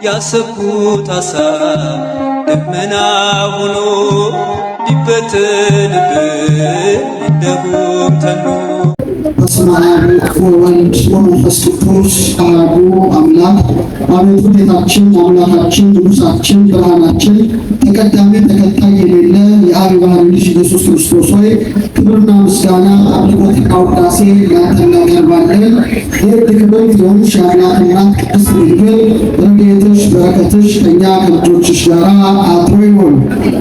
ያሰብኩት ሐሳብ ደመና ሆኖ ሊበተንብኝ እንደ ጉም ተኖ። በስመ አብ ወወልድ ወመንፈስ ቅዱስ አሐዱ አምላክ። አቤቱ ጌታችን አምላካችን ንጉሳችን ብርሃናችን ተቀዳሚ ተከታይ የሌለ የአብ የባሕርይ ልጅ ኢየሱስ ክርስቶስ ሆይ፣ ክብርና ምስጋና አምልኮትና ውዳሴ ላንተ እናቀርባለን። የሕግ ክብርት የሆንሽ የአምላክ እናት ቅድስት ድንግል ረድኤትሽ በረከትሽ ከእኛ ከልጆችሽ ጋር አድሮ ይሁን።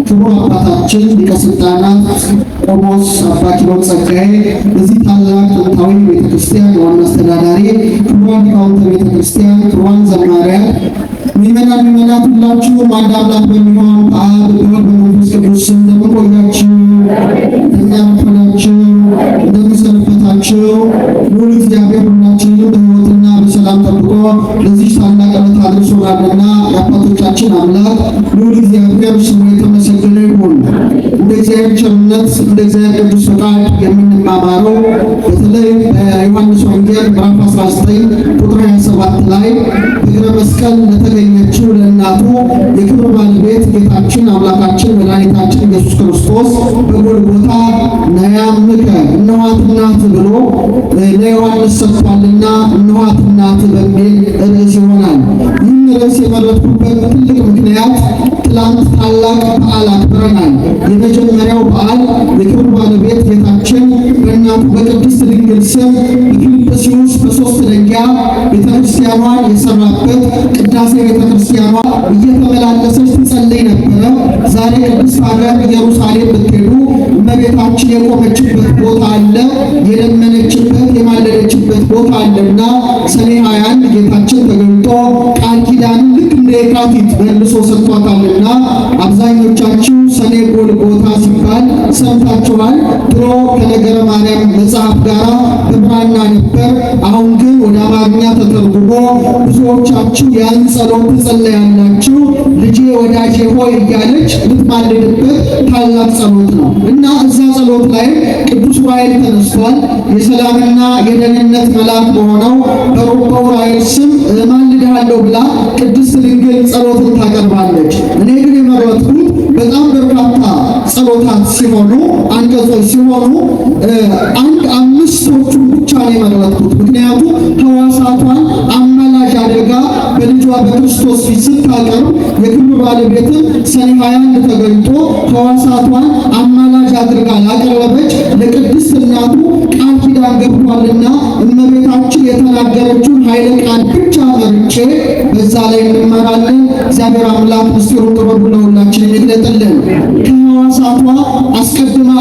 ክቡር አባታችን ሊቀ ሥልጣናት ቆሞስ አባ ኪሮስ ጸጋዬ፣ በዚህ ታላቅ ጥንታዊ ቤተክርስቲያን ዋና አስተዳዳሪ፣ ክቡራን ሊቃውንተ ቤተክርስቲያን፣ ክቡራን ዘማሪያን፣ ምእመናን፣ ምእመናት ሁላችሁም አንድ አምላክ በሚሆን በአብ በወልድ በመንፈስ ቅዱስ ስም እንደምን ቆያችሁ? እንደምን አረፈዳችሁ? እንደምን ሰነበታችሁ? ልዑል እግዚአብሔር ሁላችንንም በሕይወትና በሰላም ጠብቆ ለዚህ ታላቅ ዕለት አድርሶናልና የአባቶቻችን አምላክ ልዑል እግዚአብሔር ስሙ የተመሰገነ ይሁን። እንደ እግዚአብሔር ቸርነት፣ እንደ እግዚአብሔር ቅዱስ ፈቃድ የምንማማረው በተለይ በዮሐንስ ወንጌል ምዕራፍ 19 ቁጥር 27 ላይ በእግረ መስቀል ለተገኘችው ለእናቱ የክብር ባለቤት ጌታችን አምላካችን መድኃኒታችን ኢየሱስ ክርስቶስ በጎልጎታ ነያ እምከ፣ እነኋት እናት ብሎ ለዮሐንስ ሰጥቷልና እነኋት እናት በሚል ርዕስ ይሆናል። ይህን ርዕስ የመረጥኩበት ትልቅ ምክንያት ትላንት ታላቅ በዓል አክብረናል። የመጀመሪያው በዓል የክብር ባለቤት ጌታችን በእናቱ በቅድስት ድንግል ስም በፊልጵስዩስ በ3 ደንጊያ ቤተክርስቲያኗን የሰራበት፣ ቅዳሴ ቤተክርስቲያኗ እየተመላለሰች ትጸልይ ነበረ። ዛሬ ቅድስት ሀገር ኢየሩሳሌም ብትሄዱ እመቤታችን የቆመችበት ቦታ አለ፣ የለመነችበት የማለደችበት ቦታ አለና ሰኔ 21 ጌታችን ተገልጦ ቃል ኪዳንን ልክ እንደ የካቲት መልሶ ሰጥቷታልና አብዛኞቻችሁ ሰኔ ጎልጎታ ሲባል ሰምታችኋል። ድሮ ከነገረ ማርያም መጽሐፍ ጋር በብራና ነበር። አሁን ግን ወደ አማርኛ ተተርጉሞ ብዙዎቻችሁ ያን ጸሎት ትጸለያላችሁ። ልጄ ወዳጄ ሆይ እያለች የምትማልድበት ታላቅ ጸሎት ነው እና እዛ ጸሎት ላይ ቅዱስ ዑራኤል ተነስቷል። የሰላምና የደህንነት መልአክ በሆነው በዑራኤል ስም እማልድሃለሁ ብላ ቅድስት ድንግል ጸሎትን ታቀርባለች። እኔ ግን የመረጥኩት በጣም በርካታ ጸሎታት ሲሆኑ፣ አንቀጾች ሲሆኑ፣ አንድ አምስቶቹን ብቻ ነው የመረጥኩት። ምክንያቱም ሕዋሳቷን አማላጅ አድርጋ በልጇ በክርስቶስ ፊት ስታቀርብ የክብር ባለቤትን ሰኔ 21 ተገልጦ ሕዋሳቷን አማላጅ አድርጋ ላቀረበች ለቅድስት እናቱ ቃል ኪዳን ገብቷልና እመቤታችን የተናገረችውን ኃይለ ቃል ብቻ መርጬ በዛ ላይ እንመራለን። እግዚአብሔር አምላክ ምስጢሩን ጥበቡን ለሁላችን ይግለጥልን። ከሕዋሳቷ አስቀድማ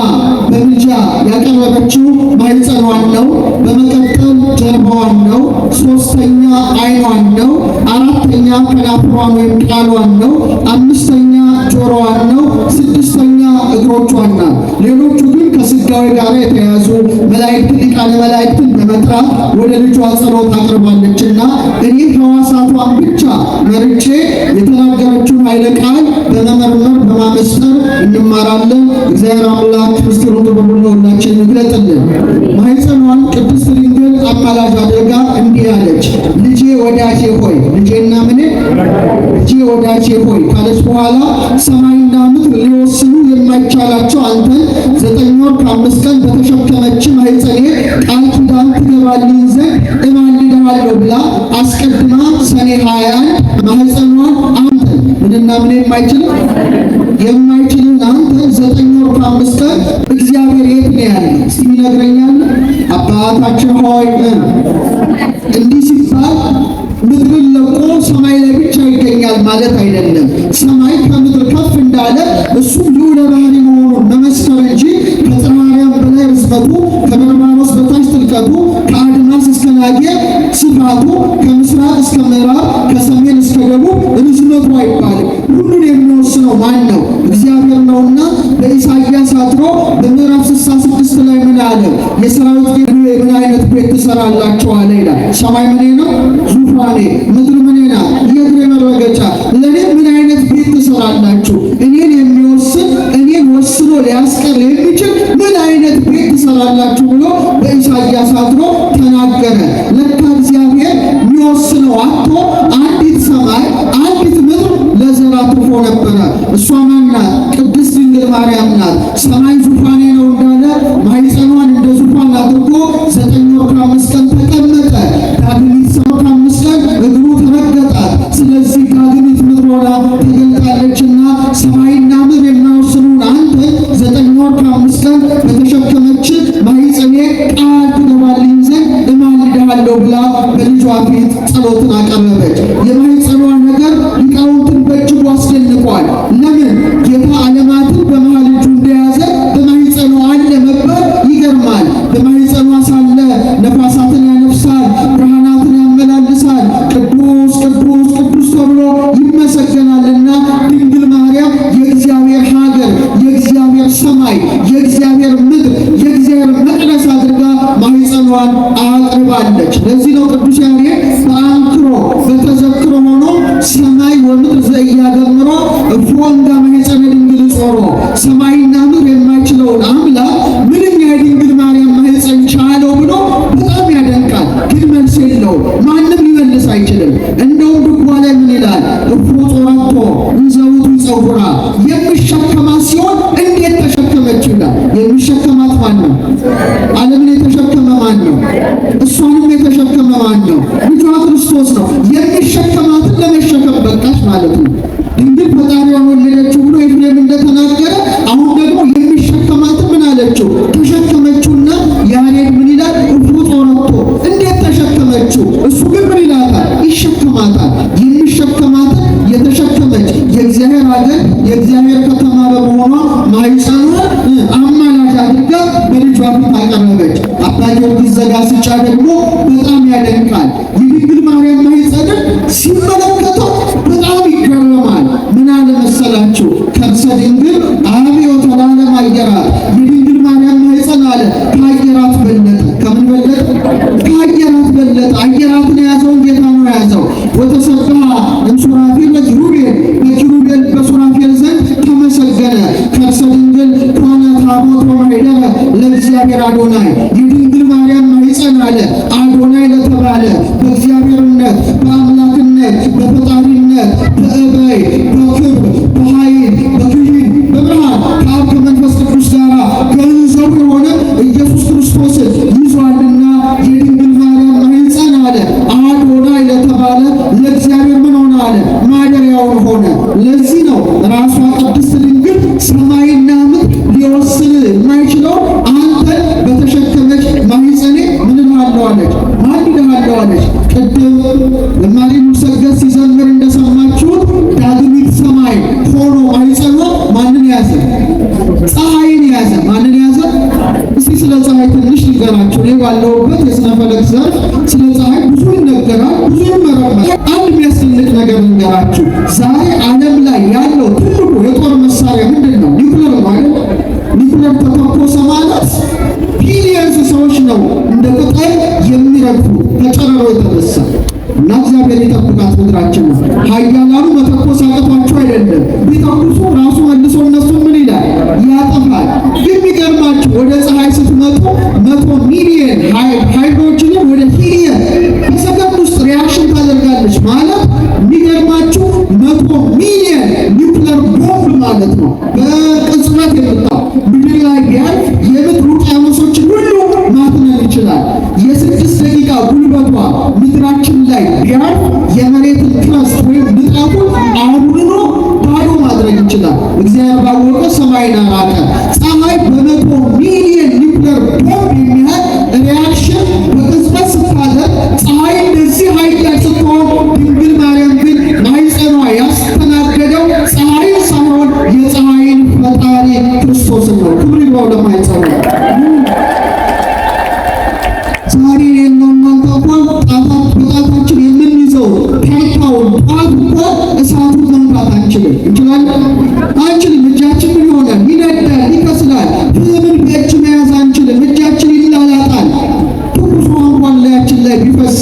በምልጃ ያቀረበችው ማህፀኗን ነው። በመቀጠል ጀርባዋን ነው። ሶስተኛ ዓይኗን ነው። አራተኛ ከናፍሯን ወይም ቃሏን ነው። አምስተኛ ጆሮዋን ነው። ስድስተኛ እግሮቿን ናት። ሌሎቹ ግን ከስጋዊ ጋር የተያዙ መላእክትን፣ ሊቃነ መላእክትን በመጥራት ወደ ልጇ ጸሎት አቅርባለችና እኔ ሕዋሳቷን ብቻ መርጬ የተናገረችውን ኃይለ ቃል በመመርመር በማመስጠር እንማራለን። እግዚአብሔር አምላክ ምስጢሩን ጥበቡን ለሁላችን ይግለጥልን። ማህፀኗን ቅድስት ድንግል አማላጅ አድርጋ እንዲህ አለች፣ ልጄ ወዳጄ ሆይ፣ ልጄና ምን ልጄ ወዳጄ ሆይ ካለች በኋላ ሰማይና ምድር ሊወስኑ የማይቻላቸው አንተን 9 ወር ከ5 ቀን በተሸከመች ማህፀኔ ቃል ኪዳን ትገባልኝ ዘንድ እማልድሃለሁ ብላ አስቀድማ ሰኔ 21 ማህፀኗን አንተን ምንና ምን የማይችልን አንተን 9 ወር ከ5 ቀን። እግዚአብሔር የት ነው ያለ? እስቲ ይነግረኛል። አባታችን ሆይ እንዲህ ሲባል ምድርን ለቆ ሰማይ ላይ ብቻ ይገኛል ማለት አይደለም። ሰማይ ከምድር ከፍ እንዳለ እሱም ልዑለ ባሕርይ መሆኑን መመስከር እንጂ ከጽርሐ አርያም በላይ ርዝመቱ፣ ከበርባኖስ በታች ጥልቀቱ፣ ከአድማስ እስከ ናጌብ ስፋቱ፣ ከምስራቅ እስከ ምዕራብ፣ ከሰሜን እስከ ደቡብ ርዝመቱ አይባልም። ሁሉን የሚወስነው ማን ነው? እግዚአብሔር ነውና በኢሳይያስ አድሮ በምዕራፍ 66 ላይ ምን አለ? የሰራዊት ጌታ ምን አይነት ቤት ትሰራላችሁ አለ ይላል። ሰማይ ምን ነው? ዙፋኔ። ምድር ምን ናት? የእግሬ መረገጫ። ለእኔ ምን አይነት ቤት ትሰራላችሁ? እኔን የሚወስን፣ እኔን ወስኖ ሊያስቀር የሚችል ምን አይነት ቤት ትሰራላችሁ ብሎ በኢሳይያስ አድሮ ተናገረ። ለካ እግዚአብሔር የሚወስነው አጥቶ አንዲት ሰማይ አንድ እሷ ማን ናት? ቅድስት ድንግል ማርያም ናት። ሰማይ ዙፋኔ ነው እንዳለ ማኅፀኗን እንደ ዙፋን አድርጎ 9 ወር ከ5 ቀን ተቀመጠ። ዳግሚት 5 ቀን እግሩ ተረገጣት። ስለዚህ ዳግሚት ምድር ሆና ተገልጣለችና ሰማይና ምድር የማይወስኑን አንተ 9 ወር ከ5 ቀን በተሸከመች ማኅፀኔ ቃል ትገባልኝ ዘንድ እማልድሃለሁ ብላ በልጇ ፊት ጸሎትን አቀረበች። የማኅፀኗ ነገር ሊቃውንትን በእጅጉ አስደንቋል። ለምን? ጌታ ዓለማትን በመሃል እጁ እንደያዘ በማኅፀኗ አለ መባል ይገርማል። በማኅፀኗ ሳለ ነፋሳትን ያነፍሳል፣ ብርሃናትን ያመላልሳል፣ ቅዱስ ቅዱስ ቅዱስ ተብሎ ይመሰገናልና ድንግል ማርያም የእግዚአብሔር ሀገር፣ የእግዚአብሔር ሰማይ፣ የእግዚአብሔር ምድር፣ የእግዚአብሔር መቅደስ አድርጋ ማኅፀኗን አቅርባለች። ለዚህ ነው ቅዱስ ያሬድ በአንክሮ በተዘክሮ ሆኖ ሰማይ ወምድር ዘኢያገምሮ እፎ እንጋ ማኅፀነ ድንግል ጾሮ፣ ሰማይና ምድር የማይችለውን አምላክ ምንኛ የድንግል ማርያም ማኅፀን ቻለው ብሎ በጣም ያደንቃል። ግን መልስ የለውም። ማንም ሊመልስ አይችልም። እንደውም ድጓ ላይ ምን ይላል? እፎ ጾረቶ እንዘ ውእቱ ይጸውራ፣ የሚሸከማት ሲሆን እንዴት ተሸከመችው ይላል። የሚሸከማት ማን ነው? ዓለምን የተሸከመ ማን ነው? እሷንም የተሸከመ ማን ነው? ልጇ ክርስቶስ ነው። የሚሸከማትን ለመሸከም በቃች ማለት ነው። ድንግል ፈጣሪዋን ወለደችው ብሎ ኤፍሬም እንደተናገረ አሁን ደግሞ የሚሸከማትን ምን አለችው? ተሸከመችውና ያሬድ ምን ይላል? እፎ ጾረቶ፣ እንዴት ተሸከመችው? እሱ ግን ምን ይላታል? ይሸከማታል። የሚሸከማትን የተሸከመች የእግዚአብሔር ሀገር የእግዚአብሔር ከተማ በመሆኗ ማኅፀኗን አማላጅ አድርጋ በልጇ ፊት አቀረበች። አባ ጊዮርጊስ ዘጋስጫ ደግሞ በጣም ያደንቃል። የድንግል ማርያም ማኅፀንን ሲመለከተው በጣም ይገረማል። ምን አለ መሰላችሁ? ከርሰ ድንግል አብዮ ተላለም አየራት፣ የድንግል ማርያም ማኅፀን አለ ከአየራት በለጠ። ከምን በለጠ? ከአየራት በለጠ። አየራትን የያዘውን ጌታ ነው የያዘው። ወተሰብሐ እምሱራፌል ወኪሩቤል፣ በኪሩቤል በሱራፌል ዘንድ ተመሰገነ። ከርሰ ድንግል ኮነ ታቦት ወማኅደረ ለእግዚአብሔር አዶናይ፣ የድንግል ማርያም ማኅፀን አለ አዶናይ ለተባለ በእግዚአብሔርነት፣ በአምላክነት፣ በፈጣሪነት፣ በእበይ፣ በክብር፣ በኃይል፣ በክህል፣ በብርሃን ከአብ ከመንፈስ ቅዱስ ጋር ገንዘቡ የሆነ ኢየሱስ ክርስቶስን ይዟልና የድንግል ማርያም ማኅፀን አለ አዶናይ ለተባለ ለእግዚአብሔር ምን ሆነ አለ? ማደሪያውን ሆነ። ለዚህ ነው ራሷ ቅድስት ድንግል ሰማይና ምድር ሊወስን የማይችለው አንተን በተሸከመች ማኅፀኔ ምን እልሃለሁ አለች፣ ማልድሃለሁ አለች። ቅድም ዘማሪ ሙሰገድ ሲዘምር እንደሰማችሁት ዳግሚት ሰማይ ሆኖ ማኅፀኗ ማንን ያዘ? ፀሐይን ያዘ። ማንን ያዘ? እስቲ ስለ ፀሐይ ትንሽ ልንገራችሁ። እኔ ባለሁበት የስነ ፈለክ ዘርፍ ስለ ፀሐይ ብዙ ይነገራል፣ ብዙ ይመረመራል። አንድ የሚያስደንቅ ነገር ልንገራችሁ። ዛሬ ዓለም ላይ ያለው ትልቁ የጦር መሳሪያ ምንድን ነው? ኒውክለር ነው አይደል? ኒውክለር ተተኮሰ ማለት billions ሰዎች ነው እንደ ቅጠል የሚረግፉ ከጨረሮ የተነሳ። እና እግዚአብሔር ይጠብቃት ምድራችን ነው። ኃያላኑ መተኮስ አቅቷቸው አይደለም፣ ቢተኩሱ ራሱ መልሶ እነሱ ምን ይላል? ያጠፋል። ግን የሚገርማችሁ ወደ ፀሐይ ስትመጡ 100 ሚሊየን ሃይድሮጅንን ወደ ሂሊየም በሰከንድ ውስጥ reaction ታደርጋለች ማለት የሚገርማችሁ 100 ሚሊየን ኒውክለር ቦምብ ማለት ነው። በቅጽበት የመጣው ምድር ላይ ቢያልፍ የምድር ውቅያኖሶችን ሁሉ ማትነን ይችላል። የ6 ደቂቃ ጉልበቷ ምድራችን ላይ ቢያርፍ የመሬትን crust ወይም ንጣፉን አቡንኖ ባዶ ማድረግ ይችላል። እግዚአብሔር ባወቀ ሰማይን አራቀ። ፀሐይ በ100 ሚሊየን ኒውክለር ቦምብ የሚያህል reaction በቅጽበት ስታደርግ ፀሐይ እንደዚህ ኃያል ስትሆን፣ ድንግል ማርያም ግን ማኅፀኗ ያስተናገደው ፀሐይን ሳይሆን የፀሐይን ፈጣሪ ክርስቶስን ነው። ክብር ይግባው ለማኅፀኗ። ዛሬ እኔና እናንተ እንኳን በጣታችን የምንይዘው ተርታውን ጧት እንኳን እሳቱን መንካት አንችልም። እንችላለን? አንችልም። እጃችን ምን ይሆናል? ይነዳል፣ ይከስላል። ፍምን በእጅ መያዝ አንችልም። እጃችን ይላላጣል። ትኩስ ውሃ እንኳን ላያችን ላይ ቢፈስ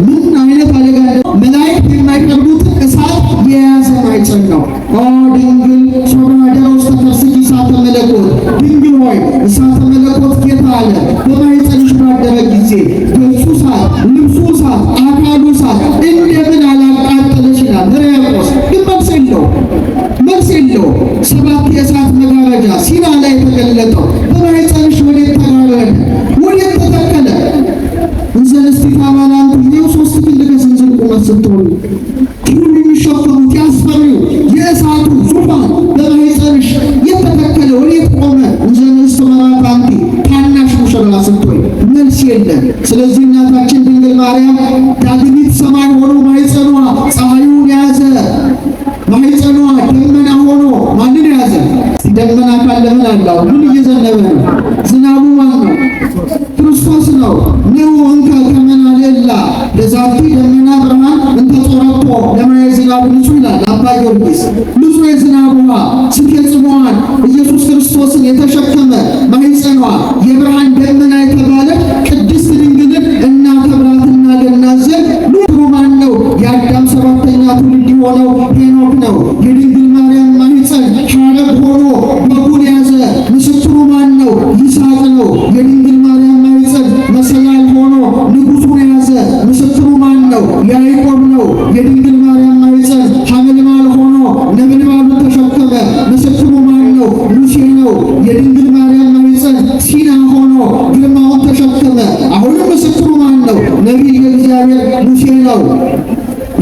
ምን አይነት አደጋ! መላእክት የማይቀርቡትን እሳት የያዘ ማኅፀን ነው። ኦ ድንግል ሶበ ኀደረ ውስተ ከርስኪ እሳተ መለኮት፣ ድንግል ሆይ እሳተ መለኮት ጌታ አለ በማኅፀንሽ ባደረ ጊዜ ገጹ እሳት፣ ልብሱ እሳት፣ አካሉ እሳት እንደምን አላቃጠለሽ ይላል ሕርያቆስ። ግን መልስ የለውም። መልስ ኪሩብ የሚሸከሙት ያስፈሪው የእሳቱ ዙፋን በማኅፀንሽ የተተከለ ወዴት ቆመ? እንዘ ንእስት መርዓት አንቲ፣ ታናሽ ሙሽራ ስትሆኝ መልስ የለም። ስለዚህ እናታችን ድንግል ማርያም ዳግሚት ሰማይ ሆኖ ማኅፀኗ ፀሐዩን የያዘ፣ ማኅፀኗ ደመና ሆኖ ማንን የያዘ? ደመና ካለ ምን አለው? ምን እየዘነበ ነው? ዝናቡ ማን ነው? ክርስቶስ ነው። ንዑ እንከ ከመ ናልዕላ ለዛቲ ደመና ብርሃን እንተ ጾረቶ ለማየ ዝናብ ንጹሕ ይላል አባ ጊዮርጊስ። ንጹሕ የዝናብ ውሃ ስኬ ጽሙዓን ኢየሱስ ክርስቶስን የተሸከመ ማኅፀኗ የብርሃን ደመና የተባለ ቅድስት ድንግልን እናከብራትና ገናት ዘንድ ኑሩ። ማን ነው? የአዳም ሰባተኛ ትውልድ የሆነው ሄኖክ ነው። የድንግል ማርያም ማኅፀን ሐረግ ሆኖ በጉን ያዘ። ምስክሩ ማን ነው? ይስሐቅ ነው። የድንግል ማርያም ማኅፀን መሰላል ሆኖ ንጉሡን የያዘ። ምስክሩ ማን ነው? ያዕቆብ ነው። የድንግል ማርያም ማኅፀን ሐመልማል ሆኖ ነበልባሉን ተሸከመ። ምስክሩ ማን ነው? ሙሴ ነው። የድንግል ማርያም ማኅፀን ሲና ሆኖ ግርማውን ተሸከመ። አሁንም ምስክሩ ማን ነው? ነቢየ እግዚአብሔር ሙሴ ነው።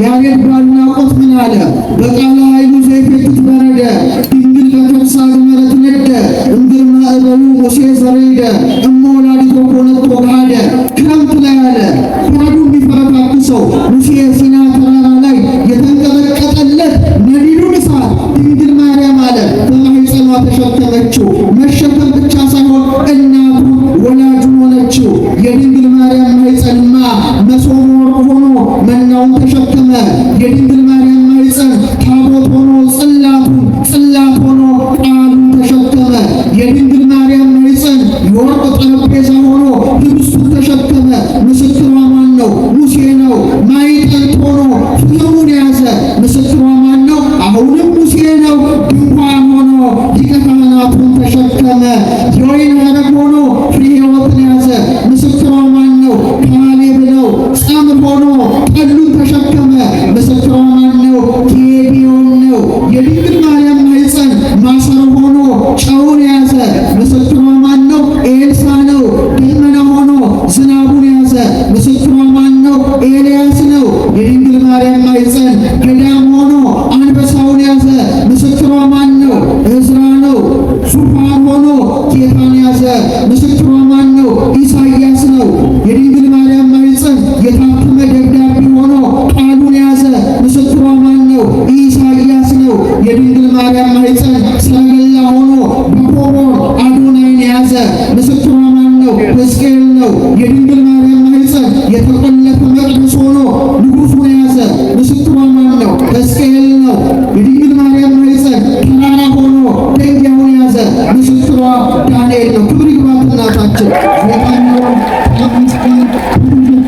ያሬድ በአድናቆት ምን አለ? በቃለ ኃይሉ ዘይፌትት በረደ፣ ድንግል በከርሳ ግመረት ነደ፣ እምግርማ እበዩ ሙሴ ዘሬደ፣ እመ ወላዲቶ ኮነት ወግሃደ። ክረምት ላይ አለ በረዶ የሚፈረካክሰው ሙሴ ሲና ተራራ ላይ የተንቀጠቀጠለት ነዲዱን እሳት ድንግል ማርያም አለ በማኅፀኗ ተሸከመችው። መሸከም ብቻ ሳይሆን እናቱ ወላጁን ሆነችው። የድንግል ማርያም ማኅፀንማ መሶበ ወርቅ ሆኖ መናውን ተሸከመ። የድንግል ማርያም ማኅፀን ታቦት ሆኖ ጽላቱን፣ ጽላት ሆኖ ቃሉን ተሸከመ። የድንግል ማርያም ማኅፀን የወርቅ ጠረጴዛ ሆኖ ህብስቱን ተሸከመ። ምስክሯ ማን ነው? ሙሴ ነው። ማዕጠንት ሆኖ ፍህሙን ያዘ። ምስክሯ ማን ነው? አሁንም ሙሴ ነው። ድንኳን ሆኖ ሊቀ ካህናቱን ተሸከመ። የወይን ሐረግ ሆኖ ፍሬ ሕይወትን ያዘ። ምስክሯ ማን ነው? ካሌብ ነው። ጸምር ሆኖ ጠሉን ተሸከመ። ምስክሯ ማን ነው? ጌዴዎን ነው። የድንግል ማርያም ማኅፀን ማሰሮ ሆኖ ጨውን ያዘ። ምስክሯ ማን ነው? ኤልሳ ነው። ደመና ሆኖ ዝናቡን ያዘ። ምስክሯ ማን ነው? ኤልያስ ነው። የድንግል ማርያም ማኅፀን ገዳም ሆኖ አንበሳውን ያዘ። ምስክሯ ማን ነው? ዕዝራ ነው። ዙፋን ሆኖ ጌታን ያዘ። ምስክሯ ማን ነው? ኢሳይያስ ነው። የድንግል ማርያም ማኅፀን የታተመ ደብዳቤ ሆኖ ቃሉን ያዘ። ምስክሯ ማን ነው? ኢሳይያስ ነው። የድንግል ማርያም ማኅፀን ሰረገላ ሆኖ በኮቦር አዶናይን ያዘ። ምስክሯ ማን ነው? ሕዝቅኤል ነው። የድንግል ማርያም ማኅፀን የተቆለፈ መቅደስ ሆኖ ንጉሡን ያዘ። ምስክሯ ማን ነው? ሕዝቅኤል ነው። የድንግል ማርያም ማኅፀን ተራራ ሆኖ ደንጊያውን ያዘ። ምስክሯ ዳንኤል ነው። ክብር ይግባት እናታችን።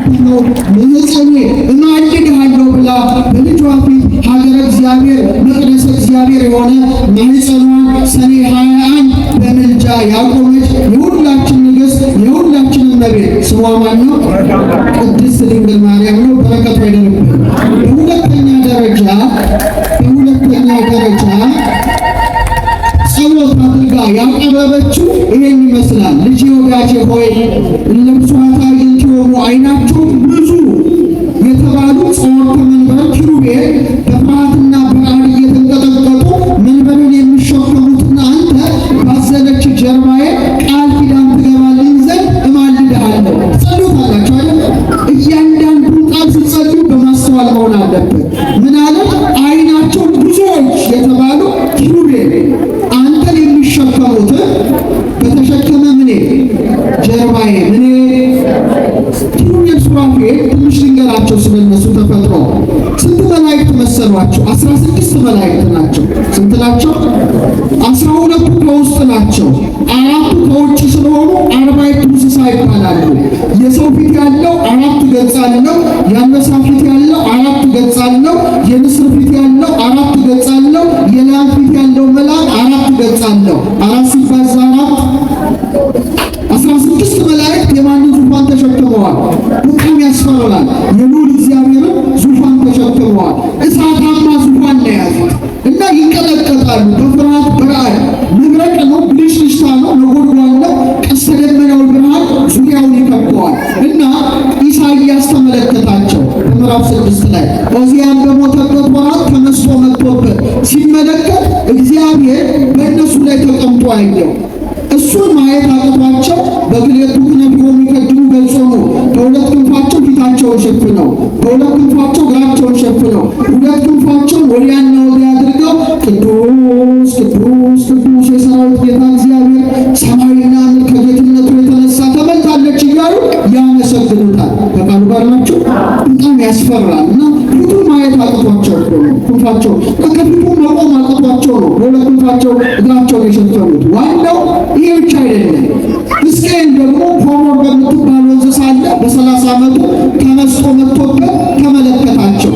ማኅፀኔ እማልድሃለሁ ብላ በልጇ ፊት ሀገረ እግዚአብሔር መቅደስ እግዚአብሔር የሆነ ማኅፀኗን ሰኔ 21 በምልጃ ያቆመች የሁላችን ንግሥት የሁላችን እመቤት ስሟ ማን ነው? ቅድስት ድንግል ማርያም ነው። በረከቷ ይደርብን። በሁለተኛ ደረጃ ጸሎት አድርጋ ያቀረበችው ይሄን ይመስላል። ልጄ ወዳጄ ሆይ፣ እለ ብፁዓት አዕይንቲሆሙ፣ ዓይናቸው ብዙ የተባሉ ጸወርተ መንበር ኪሩቤል በፍርሃትና በረዓድ እየተንቀጠቀጡ መንበርን የሚሸከሙትና አንተ ባዘለች ጀርባዬ ቃል ኪዳን ትገባልኝ ዘንድ እማልድሃለሁ። ጸሎት አላቸው አይደል? እያንዳንዱን ቃል ስትጸልዩ በማስተዋል መሆን አለበት። ምን አለ? ዓይናቸው ብዙዎች የተባሉ ኪሩቤል አንተን የሚሸከሙትን በተሸከመ ምኔ ጀርባዬ ምኔ ኪሩቤል ሱራፌል ትንሽ ልንገራቸው ስለነሱ ተፈጥሮ። ስንት መላእክት መሰሏቸው? 16 መላእክት ናቸው። ስንት ናቸው? 12ቱ ከውስጥ ናቸው። አራቱ ከውጭ ስለሆኑ አርባዕቱ እንስሳ ይባላሉ። የሰው ፊት ያለው አራት ገጽ አለው። የአንበሳ ፊት ያለው አራት ገጽ አለው። የንስር ፊት ያለው አራት ገጽ አለው። የላም ፊት ያለው መልአክ አራት ገጽ አለው። አራት ሲባዛ አራት 16 መላእክት የማንን ዙፋን ተሸክመዋል? በጣም ያስፈራል። የልዑል እግዚአብሔርን ዙፋን ተሸክመዋል። እሳታማ ዙፋን ነው የያዙት እና ይንቀጠቀጣሉ በፍርሃት በረዓድ። መብረቅ ነው፣ ብልጭልጭታ ነው፣ ነጎድጓድ ነው። ቀስተ ደመናው ብርሃን ዙሪያውን ይከበዋል እና ኢሳይያስ ተመለከታቸው በምዕራፍ 6 ላይ። ዖዝያን በሞተበት ወራት አየው። እሱን ማየት አቅቷቸው በክልኤቱ ክነፊሆሙ ይከድኑ ገጾሙ፣ በሁለት ክንፋቸው ፊታቸውን ሸፍነው፣ በሁለት ክንፋቸው እግራቸውን ሸፍነው፣ ሁለት ክንፋቸውን ወዲያና ወዲያ አድርገው ቅዱስ ቅዱስ ቅዱስ የሰራዊት ጌታ እግዚአብሔር ሰማይና ምድር ከጌትነቱ የተነሳ ተመልታለች እያሉ ያመሰግኑታል። ከቃሉ ጋር ናቸው። በጣም ያስፈራል እና ፊቱ ማየት አቅቷቸው እኮ ነው። ክንፋቸው ከፊቱ መቆም አቅቷቸው ነው በሁለት ክንፋቸው እግራቸውን የሸፈኑት። ዋናው ይህ ብቻ አይደለም። ሕዝቅኤል ደግሞ ኮሞር በምትባል ወንዝ ሳለ በ30 ዓመቱ ተመስጦ መጥቶበት ተመለከታቸው።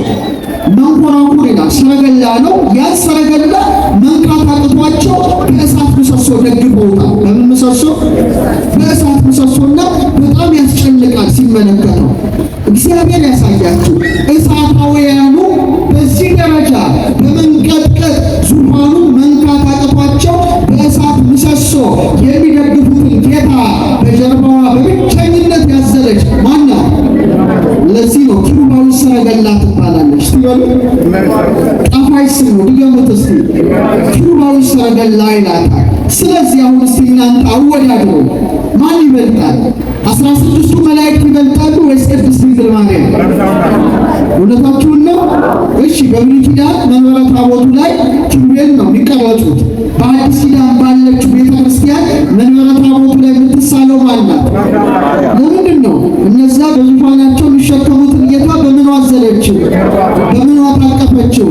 መንኮራኩር ይላል፣ ሰረገላ ነው። ያን ሰረገላ መንካት አቅቷቸው በእሳት ምሰሶ ደግፈውታል። በምን ምሰሶ? በእሳት ምሰሶና በጣም ያስጨንቃል ሲመለከተው። እግዚአብሔር ያሳያችሁ። እሳታውያኑ በዚህ ደረጃ በመንቀጥቀጥ ዙፋኑ መንካት አቅቷቸው በእሳት ምሰሶ የሚደግፉትን ጌታ በጀርባዋ በብቸኝነት ያዘለች ማናት? ለዚህ ነው ኪሩባዊ ሰረገላ ትባላለች። እስቲ በሉ፣ ጣፋጭ ስም ነው። ድገሙት እስቲ። ኪሩባዊ ሰረገላ ይላታል። ስለዚህ አሁን እስቲ እናንተ አወዳድሩ፣ ማን ይበልጣል? 16ቱ መላእክት ይበልጣሉ ወይስ ቅድስት ድንግል ማርያም? እውነታችሁን ነው። እሺ፣ በብሉይ ኪዳን መንበረ ታቦቱ ላይ ኪሩቤል ነው የሚቀረጹት። በአዲስ ኪዳን ባለችው ቤተ ክርስቲያን መንበረ ታቦቱ ላይ የምትሳለው ማን ናት? ለምንድን ነው እነዛ በዙፋናቸው የሚሸከሙትን ጌታ በምኗ አዘለችው? በምኗ ታቀፈችው?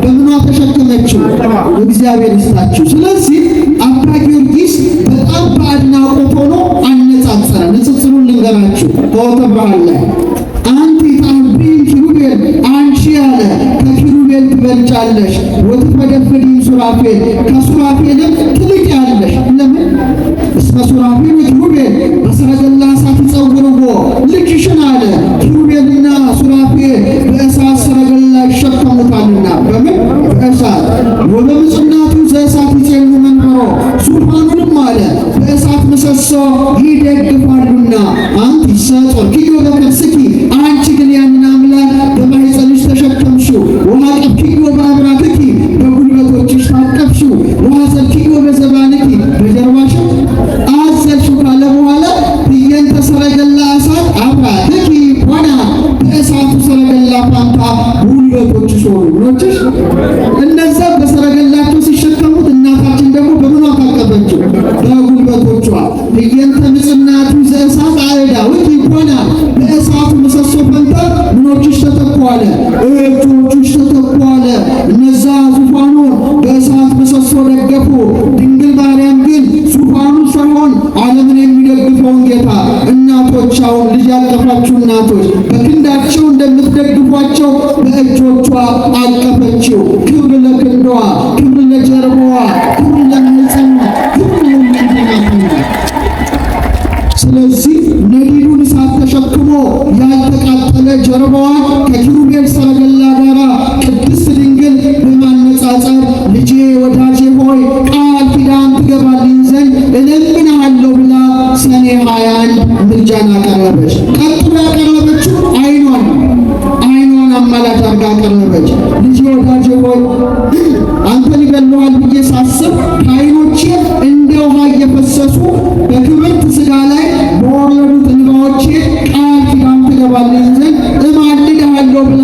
በምኗ ተሸከመችው? እግዚአብሔር ይስጣችሁ። ስለዚህ አባ ጊዮርጊስ በጣም በአድናቆት ሆኖ አነጻጸረ። ንጽጽሩን ልንገራችሁ። በወተ ብርሃን ላይ አንቲ ተዐብዪ ኪሩቤል፣ አንቺ ያለ ከኪሩቤል ትበልጫለሽ፣ ወትፈደፍዲ ሱራፌል፣ ከሱራፌልም ትልቅ ያለሽ። ለምን? እስመ ሱራፌል ወኪሩቤል በሰረገላ እሳት ይጸውርዎ፣ ልጅሽን አለ ኪሩቤልና ሱራፌል በእሳት ሰረገላ ይሸከሙታልና። በምን? በእሳት። ወበምጽናቱ ዘእሳት ይጼኑ መንበሮ፣ ዙፋኑንም አለ በእሳት ምሰሶ ይደግፋሉና። አንቲ ጾርኪዮ በከርስኪ፣ አንቺ ግን ያንን አምላክ በማኅፀንሽ ተሸከምሽው። ወአቀፍኪዮ በአብራክኪ፣ በጉልበቶችሽ ታቀፍሽው። ወአዘልኪዮ በዘባንኪ፣ በጀርባሽም አዘልሽው ካለ በኋላ ህየንተ ሰረገላ እሳት አብራክኪ ሆና፣ በእሳቱ ሰረገላ ፋንታ ጉልበቶችሽ ሆኑ። ምኖችሽ? እነዛ በሰረገላቸው ሲሸከሙት እናታችን ደግሞ በምኗ ታቀፈችው? በጉልበቶቿ። ህየንተ ምጽናቱ ዘእሳት አእዳውኪ ሆና፣ በእሳቱ ምሰሶ ፈንታ ምኖችሽ ተተኩ አለ፣ እጆችሽ ተተኩ አለ። እነዛ ዙፋኑን በእሳት ምሰሶ ደገፉ። ድንግል ማርያም ግን ዙፋኑ ሳይሆን ዓለምን የሚደግፈውን ጌታ፣ እናቶች፣ አሁን ልጅ ያቀፋችሁ እናቶች በክንዳቸው እንደምትደግፏቸው በእጆቿ አቀፈችው። ክብር ለክንዷ፣ ክብር ለጀርባዋ፣ ክብር ለማኅፀኗ፣ ክብር ለሁለንተናዋ። ስለዚህ ነዲዱን እሳት ተሸክሞ ያልተቃጠለ ጀርባዋን ከኪሩቤል ሰረገላ ጋር ቅድስት ድንግል በማነጻጸር ልጄ ወዳጄ ሆይ ቃል ኪዳን ትገባልኝ ዘንድ እለምንሃለሁ ብላ ሰኔ 21 ምልጃን አቀረበች። ቀጥሎ ያቀረበችው ዓይኗን ነው። ዓይኗን አማላጅ አድርጋ አቀረበች። ልጄ ወዳጄ ሆይ አንተን ይገለዋል ብዬ ሳስብ ከዓይኖቼ እንደ ውሃ እየፈሰሱ በክብርት ሥጋ ላይ በወረዱት እንባዎቼ ቃል ኪዳን ትገባልኝ ዘንድ እማልድሃለሁ ብላ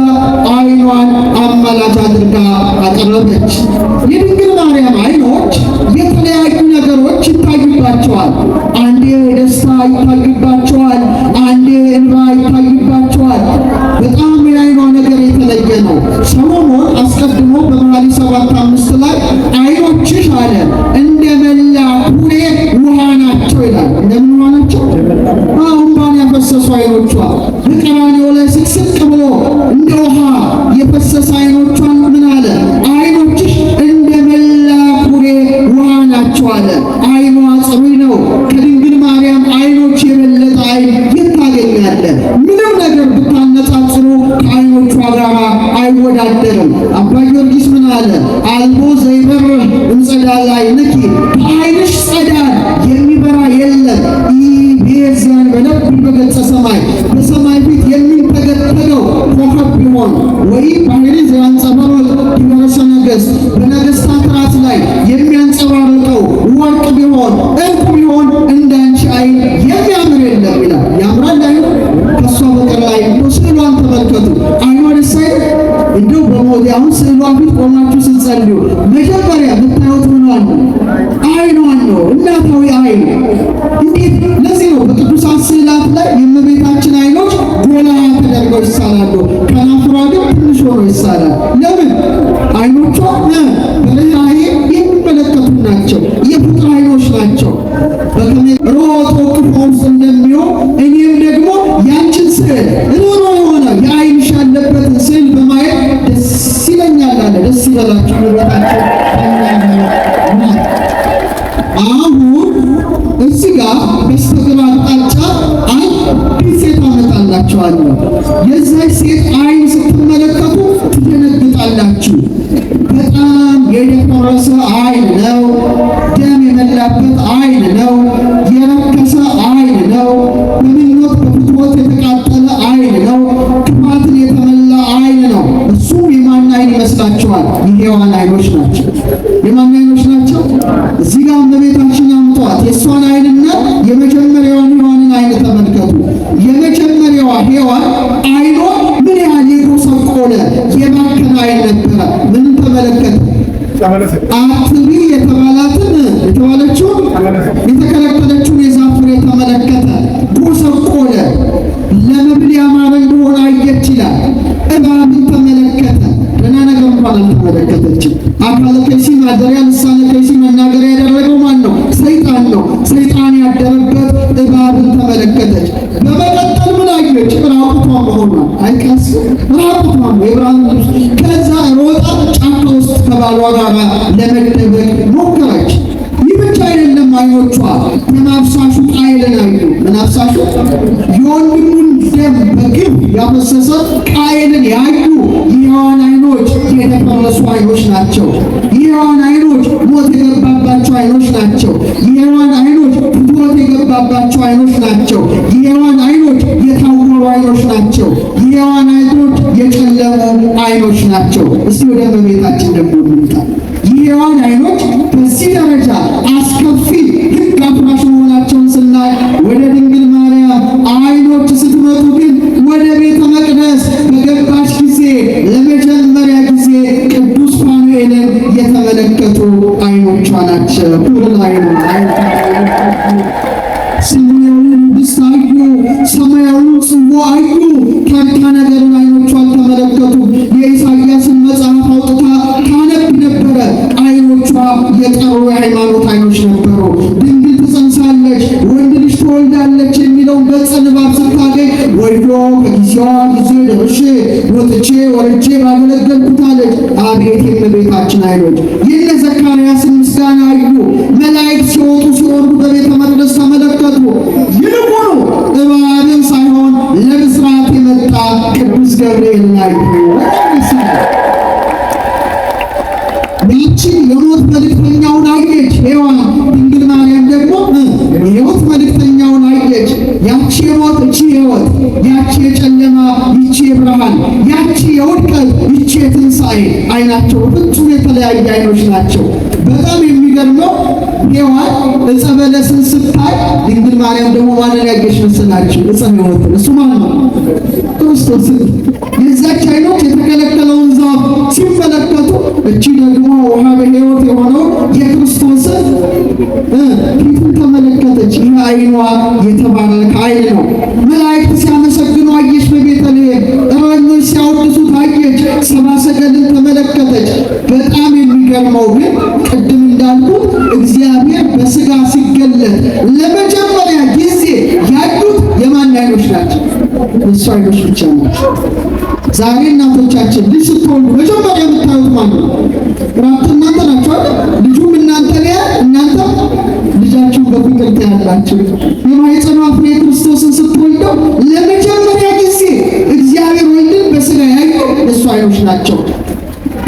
ዓይኗን አማላጅ አድርጋ አቀረበች። የድንግል ማርያም ዓይኖች የተለያዩ ነገሮች ይታዩባቸዋል። አንዴ ደስታ ይታይባቸዋል፣ አንዴ እንባ ይታይባቸዋል። በጣም የዓይኗ ነገር የተለየ ነው። ሰሎሞን አስቀድሞ በመኃልየ 7:5 ላይ ዓይኖችሽ አለ እንደ መላ ኩሬ ውሃ ናቸው ይላል። እንደምን ውሃ ናቸው? እንባን ያፈሰሱ ዓይኖቿ፣ በቀራንዮ ላይ ስቅስቅ ብሎ እንደ ውሃ የፈሰሰ ዓይኖቿን ምን አለ? ዓይኖችሽ እንደ መላ ኩሬ ውሃ ናቸው አለ። ዓይኗ ጽሩይ ነው። ከድንግል ማርያም ዓይኖች የበለጠ ዓይን የት ታገኛለህ? ምንም ነገር ብታነጻጽሩ ከዓይኖቿ ጋር አይወዳደርም። አባ ጊዮርጊስ ምን አለ? አልቦ ዘይበርህ እምጸዳለ ዓይንኪ፣ ከዓይንሽ ጸዳል የሚበራ የለም። ኢቤዝያን በነብር በገጸ ሰማይ፣ በሰማይ ፊት የሚንተገተገው ኮከብ ቢሆን፣ ወይ ባህሪ ዘያንጸባርቅ ዲበ ርእሰ ነገሥት፣ በነገሥታት ራስ ላይ የሚያንጸባርቀው ወርቅ ፊት ቆማችሁ ስትጸልዩ መጀመሪያ የምታዩት ምኗን ነው? ዓይኗን ነው። እናታዊ ዓይን እንዴት! ለዚህ ነው በቅዱሳን ስዕላት ላይ የእመቤታችን ዓይኖች ጎላ ተደርገው ይሳላሉ። ከናፍሯ ግን ትንሽ ሆኖ ይሳላል። ለምን? ዓይኖቿ በርኅራኄ የሚመለከቱ ናቸው። የፍቅር ዓይኖች ናቸው። ሮጦ ቅፎ እንደሚሆን እኔም ደግሞ ያንቺን ስዕል ሮሮ የሆነ የዓይንሽ ያለበትን ስዕል በማየት ደስ ይለኛል አለ። ደስ ይበላችሁ ንብረታችሁ። አሁን እዚህ ጋር በስተግራ አቅጣጫ አንዲት ሴት አመጣላችኋለሁ። የዛች ሴት ዓይን ስትመለከቱ ትደነግጣላችሁ። በጣም የደፈረሰ ዓይን ነው። ደም የመላበት ዓይን ነው። የረከሰ ዓይን ነው። በምኞት በፍትወት የተቃጠለ ዓይን ነው። ክፋትን የተመላ ዓይን ነው። እሱም የማን ዓይን ይመስላችኋል? የሔዋን ዓይኖች ናቸው። የማን ዓይኖች ናቸው? እዚህ ጋር እመቤታችን አምጧት። የእሷን ዓይንና የመጀመሪያዋን ሔዋንን ዓይን ተመልከቱ። የመጀመሪያዋ ሔዋን ዓይኗ ምን ያህል የጎሰቆለ የባከነ ዓይን ነበረ። ምን ተመለከተ? አትብዪ የተባላትን የተባለችውን የተከለከለችውን የዛፍ ፍሬ ተመለከተ፣ ጎሰቆለ። ለመብል ያማረ እንደሆነ አየች ይላል። እባብን ተመለከተ። ደህና ነገር እንኳን አልተመለከተችም። አካለ ከይሲ ማደሪያ ልሳነ ከይሲ መናገሪያ ያደረገው ማን ነው? ሰይጣን ነው። ሰይጣን ያደረበት እባብን ተመለከተች። በመቀጠል ምን አየች? ራቁቷን መሆኗን አይቀስ ራቁቷን የብርሃን ልብስ። ከዛ ሮጣ ጫካ ውስጥ ከባሏ ጋር ለመደበቅ ሞከረች። ይህ ብቻ አይደለም። አይኖቿ ደም አፍሳሹ ቃየልን አዩ። ምን አፍሳሹ? የወንድሙን ደም በግፍ ያፈሰሰ ቃየልን ያዩ የሔዋን አይኖች የደፈረሱ አይኖች ናቸው። የሔዋን አይኖች ሞት የገባባቸው አይኖች ናቸው። የሔዋን አይኖች ፍትወት የገባባቸው አይኖች ናቸው። የሔዋን አይኖች የታወሩ አይኖች ናቸው። የሔዋን አይኖች የጨለሙ አይኖች ናቸው። እስቲ ወደ እመቤታችን ደግሞ እንምጣ። የሔዋን አይኖች በዚህ ደረጃ አስከፊ ሕግ አፍራሽ መሆናቸውን ስናይ ወደ ድንግል ማርያም አይኖች ስትመጡ ግን ወደ ቤተ መቅደስ በገባች ጊዜ ለመጀመሪያ ጊዜ ቅዱስ ፋኑኤልን የተመለከቱ አይኖቿ ናቸው። ክብር ለዓይኑ። ሰማያዊውን ህብስት አዩ፣ ሰማያዊውን ጽዋ አዩ። ተርታ ነገርን አይኖቿ አልተመለከቱም። የኢሳይያስን መጽሐፍ አውጥታ ታነብ ነበረ። አይኖቿ የጠሩ የሃይማኖት አይኖች ነበሩ። ድንግል ትጸንሳለች፣ ወንድ ልጅ ትወልዳለች የሚለውን ገጸ ንባብ ስታገኝ ወዮ ከጊዜዋ ጊዜ ደርሼ ወጥቼ ወርጄ ባገለገልኩት አለች። አቤት የእመቤታችን አይኖች! የነ ዘካርያስን ምስጋና አዩ። መላእክት ሲወጡ ሲወርዱ በቤተ መቅደስ ተመለከቱ። ይልቁኑ እባብን ሳይሆን ለብስራት የመጣ ቅዱስ ገብርኤልን አዩ። ይህቺ የሞት መልእክተኛውን አየች ሔዋን። ድንግል ማርያም ደግሞ የሕይወት መልእክተኛውን አየች። ያቺ የሞት እቺ ሕይወት፣ ያቺ የጨለማ ይቺ የብርሃን፣ ያቺ የውድቀት ይቺ የትንሣኤ። አይናቸው ፍጹም የተለያየ አይኖች ናቸው። በጣም የሚገርመው ሔዋን ዕፀ በለስን ስታይ ድንግል ማርያም ደግሞ ማንን ያየች መሰላችሁ? ዕፀ ሕይወትን። እሱ ማን ነው? ክርስቶስ። የዛች አይኖች የተከለከለውን ዛፍ ሲመለከቱ እቺ ደግሞ ውሃ በሕይወት የሆነው የክርስቶስን ፊቱን ተመለከተች። ይህ አይኗ የተባረከ አይን ነው። መላእክት ሲያመሰግኑ አየች። በቤተልሔም እረኞች ሲያወድሱት አየች። ሰብአ ሰገልን ተመለከተች። በጣም የሚገርመው ግን ቅድም እንዳልኩት እግዚአብሔር በስጋ ሲገለጥ ለመጀመሪያ ጊዜ ያዩት የማን አይኖች ናቸው? እሱ አይኖች ብቻ ናቸው። ዛሬ እናቶቻችን ልጅ ስትወልዱ መጀመሪያ የምታዩት ማን ነው? ራብት እናንተ ናችሁ አይደል? ልጁም እናንተ ላይ እናንተ ልጃችሁን በፍቅር ታያላችሁ። የማኅፀኗ ፍሬ ክርስቶስን ስትወልደው ለመጀመሪያ ጊዜ እግዚአብሔር ወልድን በስጋ ያዩ እሱ አይኖች ናቸው።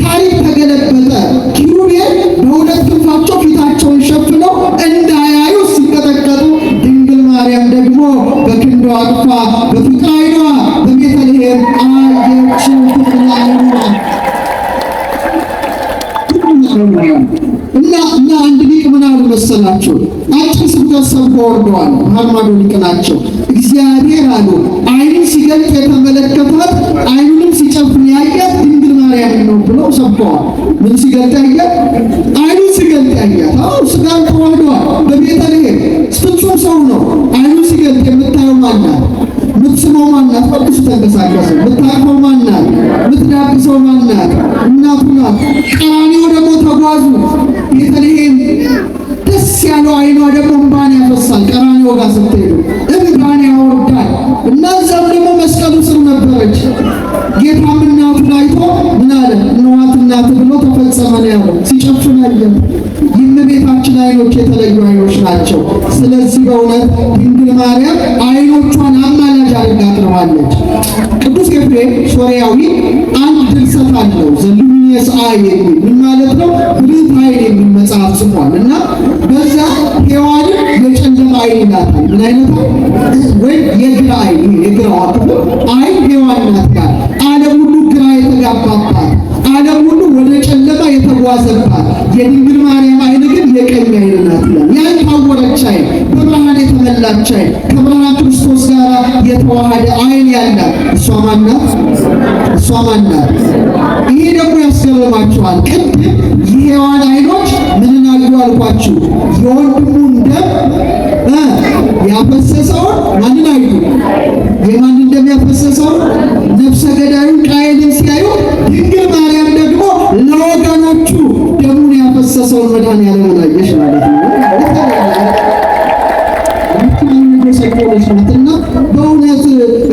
ታሪክ ተገለበጠ። ኪሩቤል በሁለት ክንፋቸው ፊታቸውን ሸፍነው እንዳያዩ ሲቀጠቀጡ፣ ድንግል ማርያም ደግሞ በክንዷ አቅፋ በፍቅር ዓይኗ በቤተልሔም አየችው። እና እና አንድ ሊቅ ምን አሉ መሰላችሁ? አጭር ስብከት ሰብከው ወርደዋል። መሀል ማዶ ሊቅ ናቸው። እግዚአብሔር አሉ ዓይኑን ሲገልጥ የተመለከታት ዓይኑንም ሲጨፍን ያያት ድንግል ማርያም ነው ብለው ሰብከዋል። ምን ሲገልጥ ያያት? ዓይኑን ሲገልጥ ያያት። አዎ ስጋን ተዋህዷል። በቤተልሔም ፍጹም ሰው ነው። ዓይኑን ሲገልጥ የምታየው ማናት? የምትስመው ማናት? ቅዱስ ተንቀሳቀሰ። የምታቅፈው ማናት? የምትዳብሰው ማናት? እናቱ ናት። ቀራንዮ ደግሞ ተጓዙ። ቤተልሔም ደስ ያለው ዓይኗ ደግሞ እንባን ያፈሳል። ቀራንዮ ጋር ስትሄዱ እንባን ያወርዳል። እና እዛም ደግሞ መስቀሉ ስር ነበረች። ጌታም እናቱን አይቶ ምን አለ? እነኋት እናትህ ብሎ ተፈጸመ ነው ያለው። ሲጨፍን አየን። የእመቤታችን ዓይኖች የተለዩ ዓይኖች ናቸው። ስለዚህ በእውነት ድንግል ማርያም ዓይኖቿን አማላጅ አድርጋ አቅርባለች። ቅዱስ ኤፍሬም ሶርያዊ አንድ ድርሰት አለው፣ The Luminous Eye የሚል፣ ምን ማለት ነው? ብርህት ዓይን የሚል መጽሐፍ ጽፏል። እና በዛ ሔዋንን የጨለማ ዓይን ይላታል። ምን አይነት ወይም የግራ ዓይን፣ ይሄ የግራዋ ክፍል ዓይን ሔዋን ናት ይላል። ዓለም ሁሉ ግራ የተጋባባት፣ ዓለም ሁሉ ወደ ጨለማ የተጓዘባት፣ የድንግል ማርያም ዓይን ግን የቀኝ ዓይን ናት ይላል። ያልታወረች ዓይን፣ በብርሃን የተመላች ዓይን፣ ከብርሃን ክርስቶስ ጋር የተዋሃደ ዓይን ያላት እሷ ማናት? እሷ ማናት? ይሄ ደግሞ ያስገርማችኋል። ቅድም የሔዋን ዓይኖች ምንን አዩ አልኳችሁ? የወንድሙን ደም ያፈሰሰውን ማንን አዩ? የማንን ደም ያፈሰሰውን? ነፍሰ ገዳዩን ቃየልን ሲያዩ፣ ድንግል ማርያም ደግሞ ለወገኖቹ ደሙን ያፈሰሰውን መድኃኔዓለምን አየች ማለት ነው። ናትና በእውነት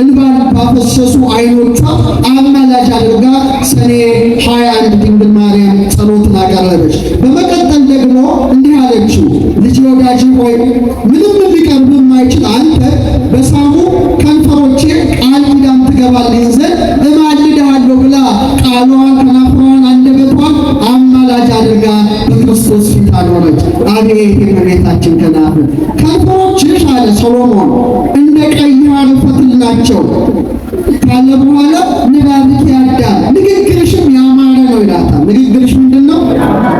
እንባን ባፈሰሱ ዓይኖቿ አማላጅ አድርጋ ሰኔ 21 ድንግል ማርያም ጸሎትን አቀረበች። በመቀጠል ደግሞ እንዲህ አለችው፣ ልጅ ወዳጅ ሆይ፣ ምንም ሊቀርብ የማይችል አንተ በሳሙ ከንፈሮቼ ቃል ኪዳን ትገባልኝ ዘንድ እማልድሃለሁ ብላ ቃሏን፣ ከናፍሯን፣ አንደበቷን አማላጅ አድርጋ በክርስቶስ ፊት አኖረች። አቤት የእመቤታችን ከናፍር! ከንፈሮችሽ አለ ሰሎሞን እንደ ቀይ ሐር ፈትል ናቸው ካለ በኋላ ንባብኪ ያዳም፣ ንግግርሽም ያማረ ነው ይላታል። ንግግርሽ ምንድን ነው?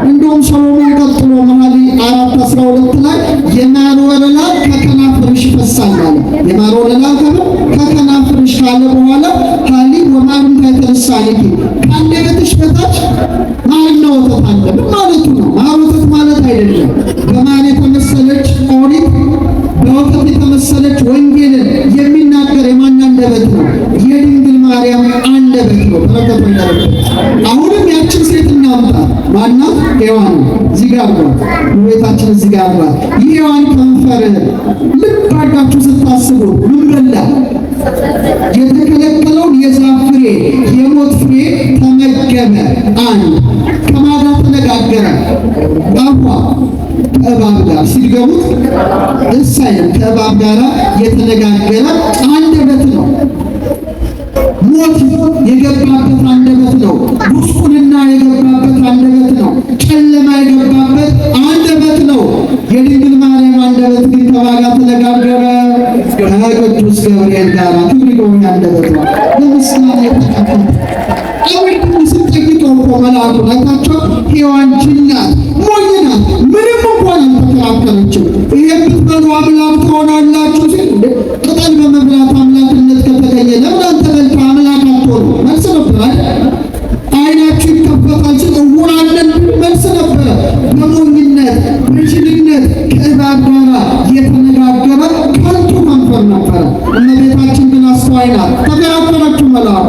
እንደውም ሰሎሞን ቀጥሎ መኃልየ 4:12 ላይ የማር ወለላ ከከናፍርሽ ይፈሳል አለ። የማር ወለላ ከምን ከከናፍርሽ ካለ በኋላ ሐሊብ ወማር ታሕተ ልሳንኪ፣ ከአንደበትሽ በታች ማርና ወተት አለ። ምን ማለቱ ነው? ማር ወተት ማለት አይደለም። በማር የተመሰለች ኦሪት፣ በወተት የተመሰለች ወንጌልን የሚናገር የማን አንደበት ነው? የድንግል ማርያም አንደበት ነው። በረከቱ ይደርበት። አሁንም ያችን ሴት እናምጣ። ማናት? ሔዋን። እዚህ ጋር አድርጓት። እመቤታችን እዚህ ጋር አድርጓት። የሔዋን ከንፈር ልብ አድርጋችሁ ስታስቡ ምን በላ? የተከለከለውን የዛፍ ፍሬ፣ የሞት ፍሬ ተመገበ። አንድ ከማን ጋር ተነጋገረ? አፏ ከእባብ ጋር ሲገቡት ደስ አይልም። ከእባብ ጋር የተነጋገረ አንደበት ነው። ሞት የገባበት አንደበት ነው። ጉስቁልና የገባበት አንደበት ነው። ጨለማ የገባበት አንደበት ነው። የድንግል ማርያም አንደበት ግን ከማን ጋር ተነጋገረ? ከቅዱስ ገብርኤል ጋር። ክብር ይግባው አንደበቷ በምስጋና የተከፈተ። አሁን ስንጠይቀው እኮ መልአኩን አይታቸው ሔዋን ጅል ናት፣ ሞኝ ናት፣ ምንም እንኳን አልተከራከረችም። ይሄን ብትበሉ አምላክ ትሆናላችሁ ሲል፣ ቅጠል በመብላት አምላክነት ከተገኘ ለምን አንተ በልተህ አምላክ አትሆንም? መልስ ነበር አይደል? ዓይናችሁ ይከፈታል ሲል እውራን ነን መልስ ነበረ። በሞኝነት በጅልነት ከእባብ ጋር የተነጋገረ ከንቱ ከንፈር ነበረ። እመቤታችን ግን አስተዋይ ናት። ተከራከረችው መልአኩ።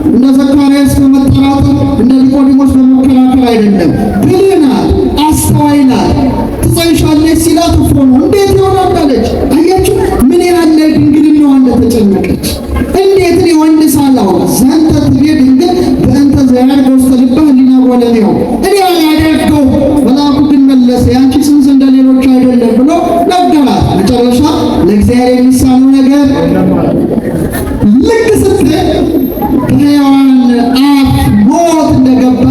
እንደ ዘካርያስ በመጠራጠር፣ እንደ ኒቆዲሞስ በመከራከር አይደለም። ብልህ ናት፣ አስተዋይ ናት። ትጸንሻለች ሲላት እኮ ነው እንዴት ይሆናል አለች። አያችሁ ምን ያህል ድንግልናዋ እንደተጨነቀች። እንዴት እኔ ወንድ ሳላውቅ፣ ዘንተ ትቤ ድንግል በእንተ ዘያድግ ውስተ ልበ ህሊና ጎለሜው፣ እኔ አላደርገው። መልአኩ ግን መለሰ፣ ያንቺ ጽንስ እንደ ሌሎች አይደለም ብሎ ነገራት። መጨረሻ ለእግዚአብሔር የሚሳነው ነገር ልክ ስትል በሔዋን አፍ ሞት እንደገባ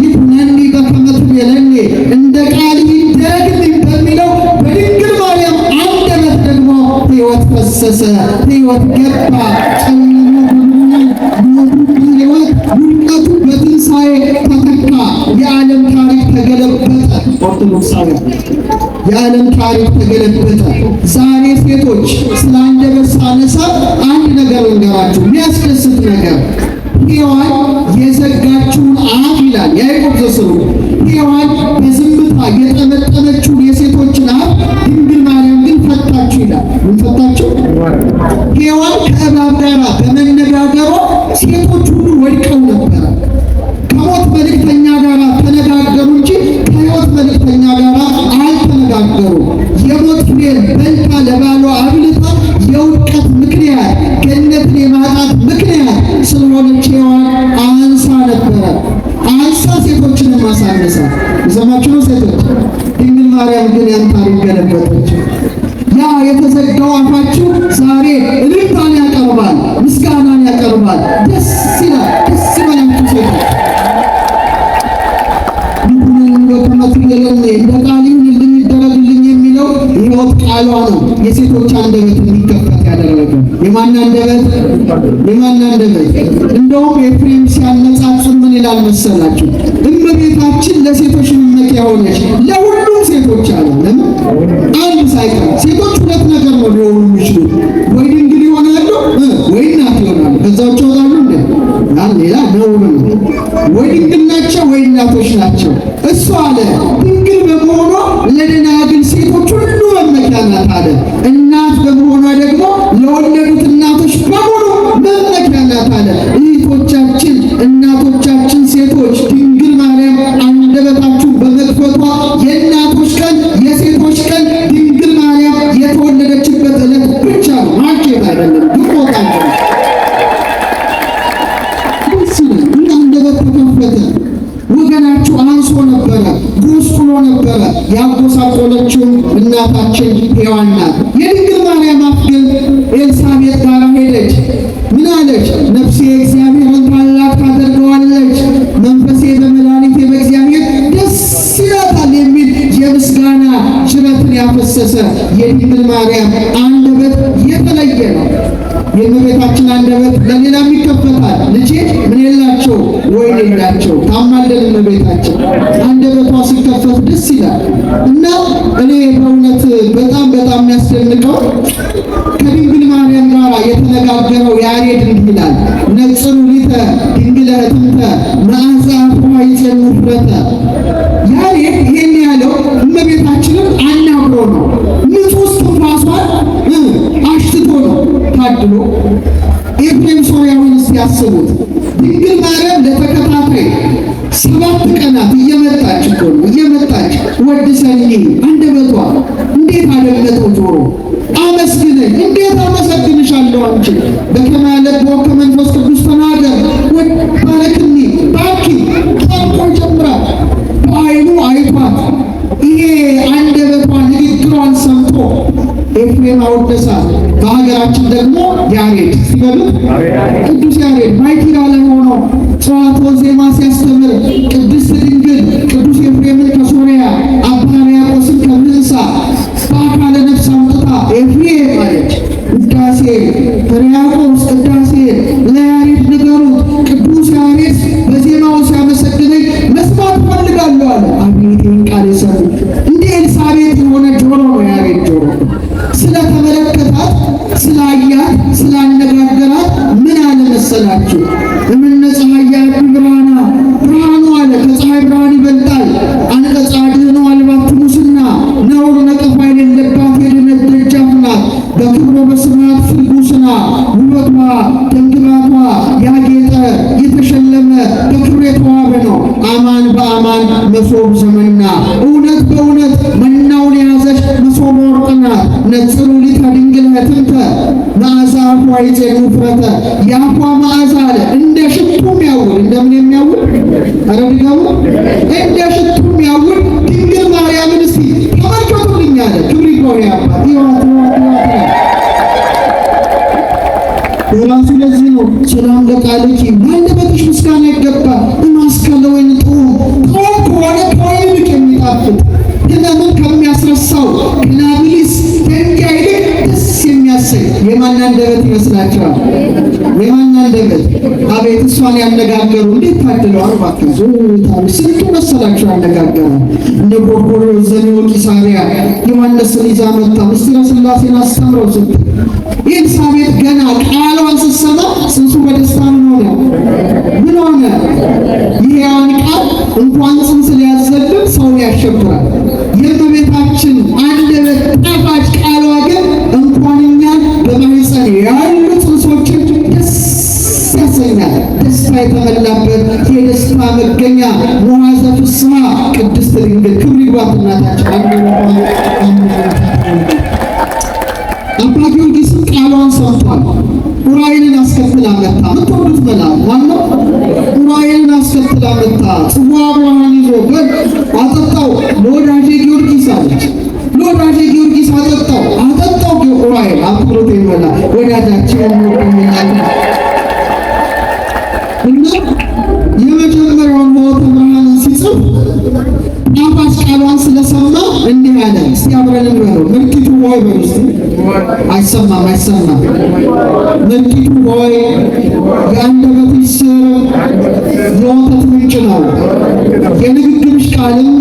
ይኩነኒ በከመ ትቤለኒ፣ እንደ ቃልህ ይደረግልኝ በሚለው በድንግል ማርያም አንደበት ደግሞ ሕይወት ፈሰሰ፣ ሕይወት ገባ። ጨለማው በብርሃን፣ ሞቱ በሕይወት፣ ውድቀቱ በትንሣኤ ተተካ። የዓለም ታሪክ ተገለበጠ። ኦርቶዶክሳውያን፣ የዓለም ታሪክ ተገለበጠ። ዛሬ ሴቶች ስለ አንደበት ሳነሳ አንድ ነገር ልንገራችሁ፣ የሚያስደስት ነገር። ሔዋን የዘጋችውን አፍ ይላል ያዕቆብ ዘስሩግ፣ ሔዋን በዝምታ የጠመጠመችውን የሴቶችን አፍ ድንግል ማርያም ግን ፈታችሁ ይላል። ምን ፈታችሁ? ሔዋን ከእባብ ጋር በመነጋገሯ ሴቶች ሁሉ ወድቀው ነበረ። ከሞት መልእክተኛ ጋር ተነጋገሩ እንጂ ከሕይወት መልእክተኛ ጋር አልተነጋገሩ። የሞት ፍሬን በልታ ለባሏ አብልታ የውድቀት ምክንያት፣ ገነትን የማጣት ምክንያት ስለሆነች ሔዋን አንሳ ነበረ። አንሳ ሴቶችንም አሳነሳ። የሰማችሁ ነው ሴቶች። ድንግል ማርያም ግን ያን ታሪክ ገለበጠች። ያ የተዘጋው አፋችሁ ዛሬ እልልታን ያቀርባል፣ ምስጋናን ያቀርባል። ደስ ይላል። ደስ ይበላችሁ ሴቶች። ይሁንልኝ በከመ ትቤለኒ፣ እንደ ቃልህ ይሁንልኝ ይደረግልኝ የሚለው የሕይወት ቃሏ ነው። የሴቶች አንደበት እንዲከፈት ያደረገው የማን አንደበት? የማን አንደበት? እንደውም ኤፍሬም ሲያነጻጽር ምን ይላል መሰላችሁ? እመቤታችን ለሴቶች መመኪያ ሆነች፣ ለሁሉም ሴቶች አለ። ለምን አንድ ሳይቀር። ሴቶች ሁለት ነገር ነው ሊሆኑ የሚችሉት፣ ወይ ድንግል ይሆናሉ ወይ እናት ይሆናሉ። ከዛ ውጭ ይወጣሉ እንዴ? ያን ሌላ ነውር ነው። ወይ ድንግል ናቸው ወይ እናቶች ናቸው። እሱ አለ ድንግል በመሆኗ ለደናግል ሴቶች ሁሉ መመኪያ ናት አለ። እናት በመሆኗ ደግሞ ለወለዱት እናቶች በሙሉ መመኪያ ናት አለ። እህቶቻችን፣ እናቶቻችን ሴቶች፣ ድንግል ማርያም አንደበታችሁ በመክፈቷ የእናቶች ቀን፣ የሴቶች ቀን ድንግል ማርያም የተወለደችበት ዕለት ብቻ ነው። ማርኬት አይደለም፣ ግንቦት አይደለም። ደስ ይላል። እንደ አንደበት ተከፈተ። ወገናችሁ አንሶ ነበረ፣ ጎስቁሎ ነበረ። ያጎሳቆለችው እናታችን ሔዋን ናት። የድንግል ማርያም አፍ ግን ኤልሳቤጥ ጋር ሄደች። ምን አለች? ነፍሴ እግዚአብሔርን ታላቅ ታደርገዋለች፣ መንፈሴ በመድኃኒቴ በእግዚአብሔር ደስ ይላታል የሚል የምስጋና ጅረትን ያፈሰሰ የድንግል ማርያም አንደበት የተለየ ነው። የእመቤታችን አንደበት ለሌላም ይከፈታል። ልጄ ምን የላቸው፣ ወይን የላቸው። ታማልደን እመቤታችን። አንደበቷ ሲከፈት ደስ ይላል። እና እኔ በእውነት በጣም በጣም የሚያስደንቀው ከድንግል ማርያም ጋር የተነጋገረው ያሬድ እንዲህ ይላል፦ ነጽሩ ሊተ ድንግለ ህትምተ መዓዛ አፉሃ ይጼኑ ፍረተ። ያሬድ ይሄን ያለው እመቤታችንን አናግሮ ነው። ንጹሕ እስትንፋሷን አሽትቶ ነው ታድሎ። ኤፍሬም ሶርያዊን ሲያስቡት ድንግል ማርያም ለተከታታይ 7 ቀናት እየመጣች እኮ ነው፣ እየመጣች ወድሰኒ፣ አንደበቷ እንዴት አደመጠው ጆሮ፣ አመስግነኝ፣ እንዴት አመሰግንሻለሁ አንቺ፣ በከመ ያለብዎ ከመንፈስ ቅዱስ ተናገር፣ ባረክኒ ባርኪ ቋንቋ ይጀምራል። በአይኑ አይቷት ይሄ አንደበቷ ንግግሯን ሰምቶ ኤፍሬም አወደሳት። በሀገራችን ደግሞ ያሬድ ሲበሉት ቅዱስ ያሬድ ማይቲራ ላይ ሆኖ ጸዋትወ ዜማ ሲያስተምር ቅድስት ድንግል ቅዱስ ኤፍሬምን ከሶርያ፣ አባ ሕርያቆስን ከምንሳ በአካለ ነፍስ አምጥታ ኤፍሬም አለች። ቅዳሴ ሕርያቆስ ቅዳሴ ለያሬድ ንገሩት፣ ቅዱስ ያሬድ በዜማው ሲያመሰግነኝ መስማት እፈልጋለሁ አለ። አቤት ይህን ቃል የሰሙ! እንደ ኤልሳቤጥ የሆነ ጆሮ ነው ያሬድ ጆሮ። ስለተመለከታት፣ ስላያት፣ ስላነጋገራት ምን አለ መሰላችሁ? እምነ ፀሐይ ያቢ ብርሃና፣ ብርሃኑ አለ ከፀሐይ ብርሃን ይበልጣል። አንቀጸ አድኅኖ አልባቱ ሙስና፣ ነውር ነቀፋ የሌለባት የድነት ደጃፍ ናት። በክብሮ በስብሐት ፍልጉስና፣ ውበቷ ደምግባቷ ያጌጠ የተሸለመ በክብር የተዋበ ነው። አማን በአማን መሶብ ዘመና፣ እውነት በእውነት መናውን የያዘች መሶበ ወርቅ ናት። ነጽሩ ሊተ ድንግል ህትምተ መዓዛ አፏ ይጼኑ ፍረተ፣ የአፏ መዓዛ አለ እንደ ሽቱ የሚያውድ፣ እንደምን የሚያውድ? ኧረ ድገሙ። እንደ ሽቱ የሚያውድ ድንግል ማርያምን እስቲ ተመልከቱልኝ አለ። ክብር ይግባው አባት። ይዋት ይዋት ይዋት። ራሱ ለዚህ ነው ሰላም ለቃልኪ፣ ለአንደበትሽ ምስጋና ይገባል። እማስከለ ወይን ጥዑም፣ ጥዑም ከሆነ ከወይን ይልቅ የሚጣፍጥ፣ ህመምን ከሚያስረሳው ከናቢሊስ ደንጊያ ይልቅ ደስ የሚያሰኝ የማን አንደበት ይመስላችኋል? የማን አንደበት? አቤት እሷን ያነጋገሩ እንዴት ታድለዋል! እባክህ ስንቱ መሰላችሁ ያነጋገሩ። እነ ጎርጎርዮስ ዘኒዮቂሳርያ ዮሐንስን ይዛ መጣ ምስጢረ ሥላሴን አስተምረው ስትል ኤልሳቤጥ ገና ቃሏን ስትሰማ ጽንሱ በደስታ ምን ሆነ? ምን ሆነ? የሔዋን ቃል እንኳን ጽንስ ሊያዘልም ሰውን ያሸብራል። የእመቤታችን አንደበት ጣፋጭ ቃሏ ግን እንኳን እኛን በማኅፀን ያሉ ጽንሶችን ደስ ያሰኛል። ደስታ የተመላበት የደስታ መገኛ ሙሐዘ ፍስሐ ቅድስት ድንግል ክብር ይግባት እናታችን። አባ ጊዮርጊስም ቃሏን ሰምቷል። ኡራኤልን አስከትላ መታ። ምትወዱት መልአክ ማነው? ኡራኤልን አስከትላ መታ። ጽዋ ብርሃን ይዞ በል አጠጣው ለወዳጄ ጊዮርጊስ አለች። ለወዳጄ ጊዮርጊስ አጠጣው አጠጣው። ኡራኤል አክብሮት ይመላ ወዳጃችን ወደሚላል እና የመጀመሪያውን ሆተ ብርሃንን ሲጽፍ ጣፋጭ ቃሏን ስለሰማ እንዲህ አለ። እስቲ አብረን እንበለው። ምልኪቱ ሆይ በሉ እስቲ። አይሰማም አይሰማም። ምልኪቱ ሆይ የአንደበትሽ ስር የወተት ምንጭ ነው፣ የንግግርሽ ቃልም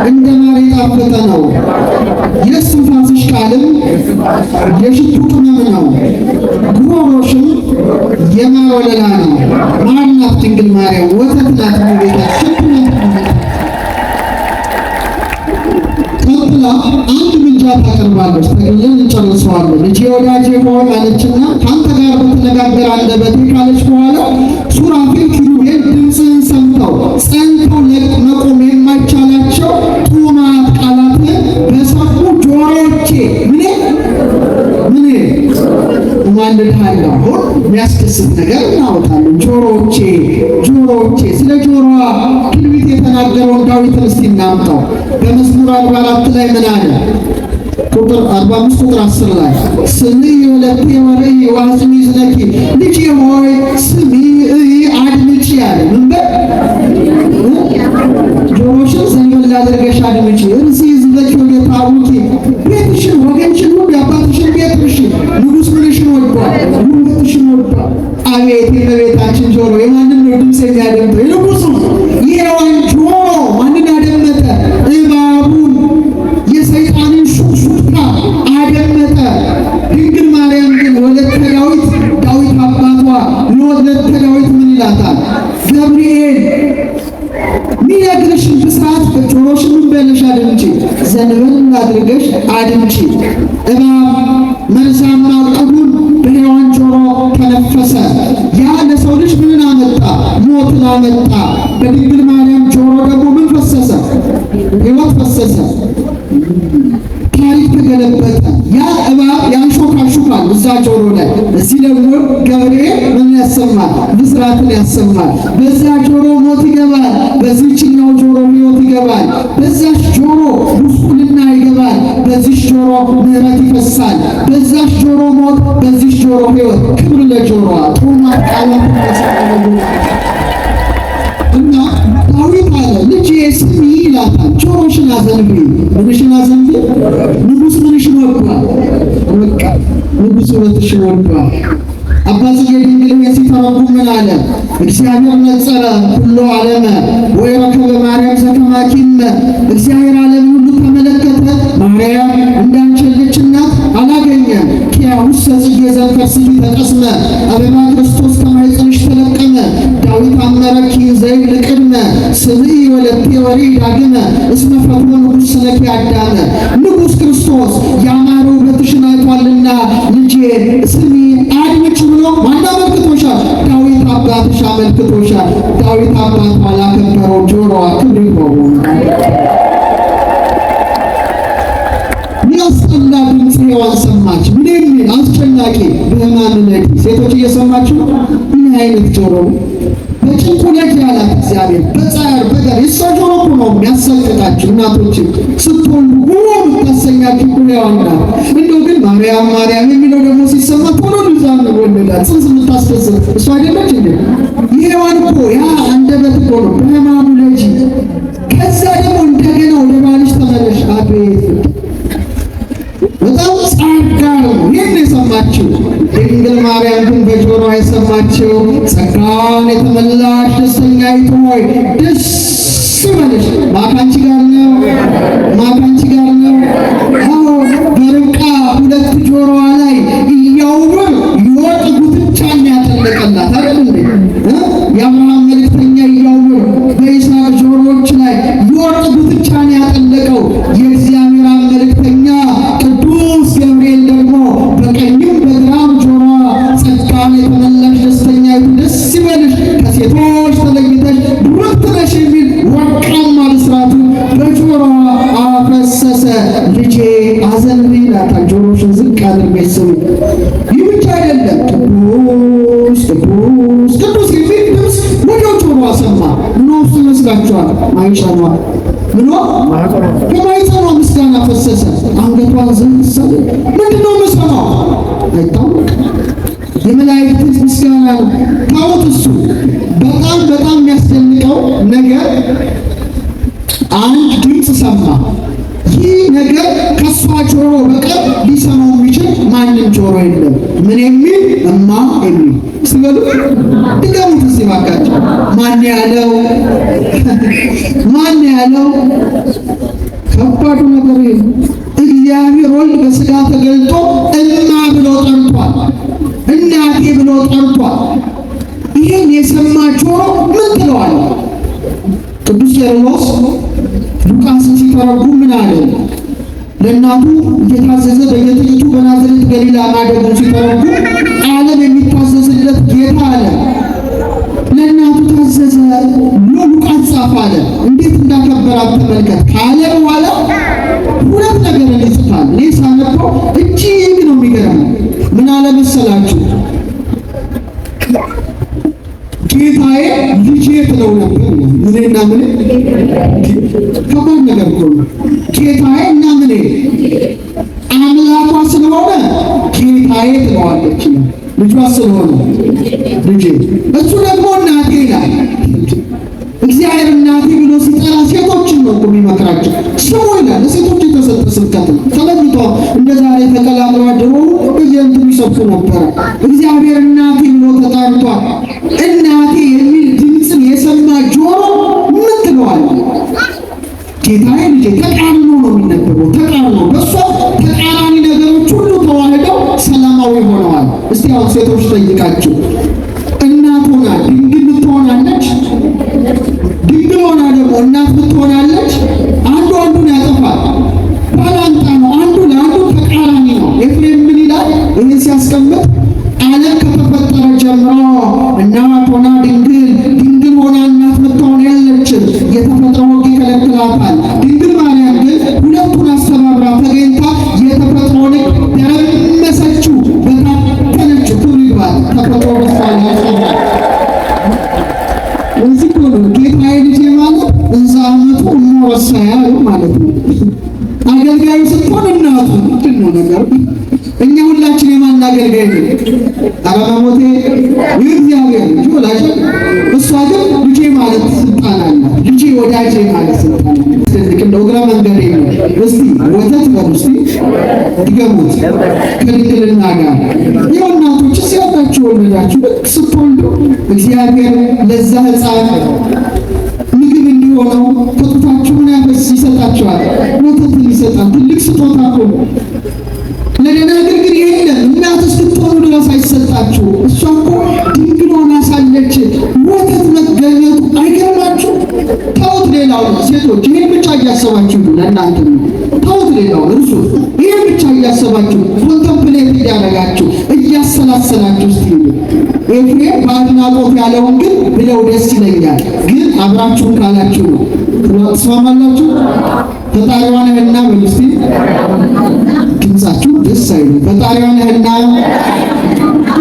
እንደ ማር የጣፈጠ ነው። የእስትንፋስሽ ቃልም የሽቱ ቅመም ነው፣ ጉሮሮሽም የማር ወለላ ነው። ማር ናት ድንግል ማርያም፣ ወተት ናት እመቤታችን፣ ሽቱ ናት። ቀጥላ አንድ ምልጃ ታቀርባለች። ተገለን እንጨርሰዋለን። ልጄ ወዳጄ ሆይ አለችና ከአንተ ጋር በተነጋገረ አንደበቴ ካለች በኋላ ሱራፌል ኪሩቤል ድምፅህን ሰምተው ጸንተው መቆም የማይቻላቸው ጡማት ቃላትን በሰሙ ጆሮቼ ምን ምን እማልድሃለሁ። አሁን የሚያስደስት ነገር እናወጣለን። ጆሮቼ ጆሮቼ ስለ ጆሮዋ ትንቢት የተናገረውን ዳዊትን እስቲ እናምጣው። በመዝሙር 44 ላይ ምን አለ? ቁጥር 45 ቁጥር 10 ላይ ስምዒ ወለቴ ወርእዪ ወአጽምዒ እዝነኪ፣ ልጄ ሆይ ስሚ እይ አድምጪ አለ። ምን በል ጆሮሽን ዘንበል አድርገሽ አድምጪ። ርእሲ ሕዝበኪ ወቤተ ቤትሽን ወገንሽን ሁሉ የአባትሽን ቤት እርሺ። ንጉሥ ምንሽን ወዷል? ውበትሽን ወዷል። አቤት የእመቤታችን ጆሮ የማንን ነው ድምፅ የሚያደምጠው? የንጉሡ። የሔዋን ጆሮ ማንን አደመጠ? እባቡን የሰይጣንን ሹክሹክታ አደመጠ። ድንግል ማርያም ግን ወለተ ዳዊት፣ ዳዊት አባቷ ለወለተ ዳዊት ምን ይላታል? ገብርኤል ሚነግርሽን ብስራት ጆሮሽን ምን በለሽ አድምጪ፣ ዘንበል አድርገሽ አድምጪ። እባብ መርዛማ ቅቡን በሔዋን ጆሮ ተነፈሰ። ያ ለሰው ልጅ ምንን አመጣ? ሞትን አመጣ። በድንግል ማርያም ጆሮ ደግሞ ምን ፈሰሰ? ሕይወት ፈሰሰ። ታሪክ ተገለበጠ። ያ እባብ ያንሾካሹካል እዛ ጆሮ ላይ፣ እዚህ ደግሞ ገብርኤል ምን ያሰማል? ብስራትን ያሰማል። በዛ ጆሮ ሞት ይገባል፣ በዚህኛው ጆሮ ሕይወት ይገባል። በዛች ጆሮ ጉስቁልና ይገባል፣ በዚች ጆሮ ምሕረት ይፈሳል። በዛች ጆሮ ሞት፣ በዚች ጆሮ ሕይወት። ክብር ለጆሮዋ ጡማ ቃላት እና ዳዊት አለ ልጄ ስሚ ይላታል። ጆሮሽን አዘንቢ። ምንሽን አዘንቢ? ንጉሥ ምንሽን ወዷል? በቃ ንጉሥ ውበትሽን ወዷል። አባ ጽጌ ድንግል ይህን ሲተረጉም ምን አለ? እግዚአብሔር ነጸረ ኩሎ ዓለመ ወይረከበ ማርያም ዘከማኪመ። እግዚአብሔር ዓለም ሁሉ ተመለከተ፣ ማርያም እንዳንቺ ያለች እናት አላገኘም። ኪያሁሰ ጽጌ ዘእምከርስኪ ተቀስመ፣ አበባ ክርስቶስ ከማኅፀንሽ ተለቀመ። ዳዊት አመረኪ ዘይብል ቅድመ ስምዒ ወለቴ ወሬ ዳግመ እስመ ፈትወ ንጉሥ ስነኪ አዳመ። ንጉሥ ክርስቶስ ያማረ ውበትሽን አይቷልና ልጄ ስሚ አድምጪ ብሎ ማን አመልክቶሻል? ዳዊት አባትሽ አመልክቶሻል። ዳዊት አባቷ ላከበረው ጆሮዋ ክብር ይግባው። የሚያስጠላ ድምፅ ሔዋን ሰማች። ምን የሚል አስጨናቂ በሕማም ለዲ። ሴቶች እየሰማችሁ ምን አይነት ጆሮ በጭንቁ ለጅ ያላት እግዚአብሔር በጻር በገር የእሷ ጆሮ እኮ ነው የሚያሰቅቃችሁ። እናቶች ስትወልዱ ጉሮ የምታሰኛችሁ እኮ ሔዋን ናት። እንደው ግን ማርያም ማርያም የሚለው ደግሞ ሲሰማ ቶሎ ልጇን ወለዳት። ጽንስ የምታስፈጽም እሷ አይደለች እንዴ? የሔዋን እኮ ያ አንደበት እኮ ነው በሕማሙ ለጂ። ከዛ ደግሞ እንደገና ወደ ባልሽ ተመለሽ። አቤት በጣም ጸጋ ነው። ይህን የሰማችው ድንግል ድንግል ማርያም ግን በጆሮዋ የሰማችው ጸጋን የተመላሽ ደስተኛይቱ ሆይ ደስ ይበልሽ፣ ማን ካንቺ ጋር ነው፣ ማን ካንቺ ጋር ነው። አዎ በርብቃ ሁለት ጆሮዋ ላይ ኢያዕውር የወርቅ ጉትቻን ያጠለቀላት አይደል እንዴ? የአብርሃም መልእክተኛ ኢያዕውር በይስሐቅ ጆሮዎች ላይ የወርቅ ጉትቻን ያጠለቀው የእግዚአብሔር መልእክተኛ ቅዱስ ገብርኤል ደግሞ በቀኝም በግራም ጆሮዋ ጸጋን የተመላሽ ደስተኛይቱ ደስ ይበልሽ፣ ከሴቶች ተለይተሽ ብሩክት ነሽ የሚል ወርቃማ ብስራቱን በጆሮዋ አፈሰሰ። ልጄ አዘንቢ ይላታል። ጆሮሽን ዝቅ አድርገሽ ስሚ። ይህ ብቻ አይደለም፣ ቅዱስ ቅዱስ ቅዱስ የሚል ድምፅ ወዲያው ጆሮዋ ሰማ። ምን ውስጡ ይመስላችኋል? ማኅፀኗ ምኗ ከማኅፀኗ ምስጋና ፈሰሰ። አንገቷን ዝቅ። ምንድነው የምሰማው? አይታወቅም። የመላእክት ምስጋና ነው። ታውት እሱ በጣም በጣም የሚያስደንቀው ነገር አንድ ድምፅ ሰማ። ይህ ነገር ከእሷ ጆሮ በቀር ሊሰማው የሚችል ማንም ጆሮ የለም። ምን የሚል? እማ የሚል። እስቲ በሉ ድገሙት እስቲ እባካችሁ። ማን ያለው? ማን ያለው? ከባዱ ነገር ይሄ ነው። እግዚአብሔር ወልድ በስጋ ተገልጦ እማ ብሎ ጠርቷል። እናቴ ብሎ ጠርቷል። ይህን የሰማ ጆሮ ምን ትለዋል? ቅዱስ ቄርሎስ ሉቃስን ሲተረጉም ምን አለ? ለእናቱ እየታዘዘ በየጥቂቱ በናዝሬት ገሊላ ማደጉን ሲተረጉም ዓለም የሚታዘዝለት ጌታ አለ ለእናቱ ታዘዘ ብሎ ሉቃስ ጻፈ አለ። እንዴት እንዳከበራት ተመልከት ካለ በኋላ ሁለት ነገር ይጽፋል። እኔ ሳነበው እጅግ ነው የሚገርመው። ምን አለ መሰላችሁ? ጌታዬ ልጄ ትለው ነበር። ምንና ምን? ከባድ ነገር እኮ ነው። ጌታዬ እና ምኔ አምላኳ ስለሆነ ጌታዬ ትለዋለች፣ ልጇ ስለሆነ ልጄ፣ እሱ ደግሞ እናቴ ይላል። እግዚአብሔር እናቴ ብሎ ሲጠራ ሴቶችን ነው እኮ የሚመክራቸው። ስሙ ይላል። ለሴቶች የተሰጠ ስብከት ነው። ተለይቶ እንደ ዛሬ ተቀላቅሎ ድሮ በየእንትኑ ይሰብኩ ነበረ። እግዚአብሔር እናቴ ብሎ ተጠርቷል። እናቴ የሚል ድምፅን የሰማ ጆሮ ምን ትለዋለህ? ጌታዬ ልጄ። ተቃርኖ ነው የሚነበበው። ተቃርኖ በእሷ ተቃራኒ ነገሮች ሁሉ ተዋህደው ሰላማዊ ሆነዋል። እስቲ አሁን ሴቶች ጠይቃችሁ እናት ሆና ድንግል ትሆናለች? ድንግል ሆና ደግሞ እናት ትሆናለች? አንዱ አንዱን ያጠፋል። ባላንጣ ነው። አንዱ ለአንዱ ተቃራኒ ነው። ኤፍሬም ምን ይላል? ይህን ሲያስቀምጥ ዓለም ከተፈጠረ ጀምሮ እናት ሆና ድንግል፣ ድንግል ሆና እናት ምትሆን የለችም። የተፈጥሮ ሕግ ይከለክላታል። ድንግል ማርያም ግን ሁለቱን አስተባብራ ተገኝታ የተፈጥሮን ሕግ ደረመሰችው፣ በታተነችው። ክብር ይግባት። ተፈጥሮ በሷ ላይ ጸና። እዚህ እኮ ነው ጌታዬ ልጄ ማለት እንዘ አመቱ እሞ ወሳያ ማለት ነው። አገልጋዩ ስትሆን እናቱ ምንድን ነው ነገሩ? እኛ ሁላችን የማን አገልጋይ ነን? ኧረ በሞቴ የእግዚአብሔር ልጅ ወላጅ። እሷ ግን ልጄ ማለት ስልጣን አላት። ልጄ ወዳጄ ማለት ስልጣን አላት። ትልቅ እንደው እግረ መንገዴ ነው። እስቲ ወተት በሉ እስቲ ድገሙት ከድንግልና ጋር። ይኸው እናቶች እዚህ ያላችሁ ወለዳችሁ፣ ልክ ስትወልዱ እግዚአብሔር ለዛ ሕፃን ምግብ እንዲሆነው ከጡታችሁ ምን ያፈስ ይሰጣችኋል? ወተትን ይሰጣል። ትልቅ ስጦታ እኮ ነው። ለደናግል ግን የለም። እናት እስክትሆኑ ድረስ አይሰጣችሁ። እሷ እኮ ድንግል ሆና ሳለች ወተት መገኘቱ አይገርማችሁ? ተውት ሌላውን ሴቶች፣ ይህን ብቻ እያሰባችሁ ነው። ለእናንተ ነው። ተውት ሌላውን እርሱ። ይህን ብቻ እያሰባችሁ contemplate እያደረጋችሁ እያሰላሰላችሁ እስቲ ኤፍሬም በአድናቆት ያለውን ግን ብለው ደስ ይለኛል። ግን አብራችሁን ካላችሁ ነው። ትስማማላችሁ? ፈጣሪዋ ነህና በሉ እስቲ። ድምፃችሁ ደስ አይልም። ፈጣሪዋ ነህና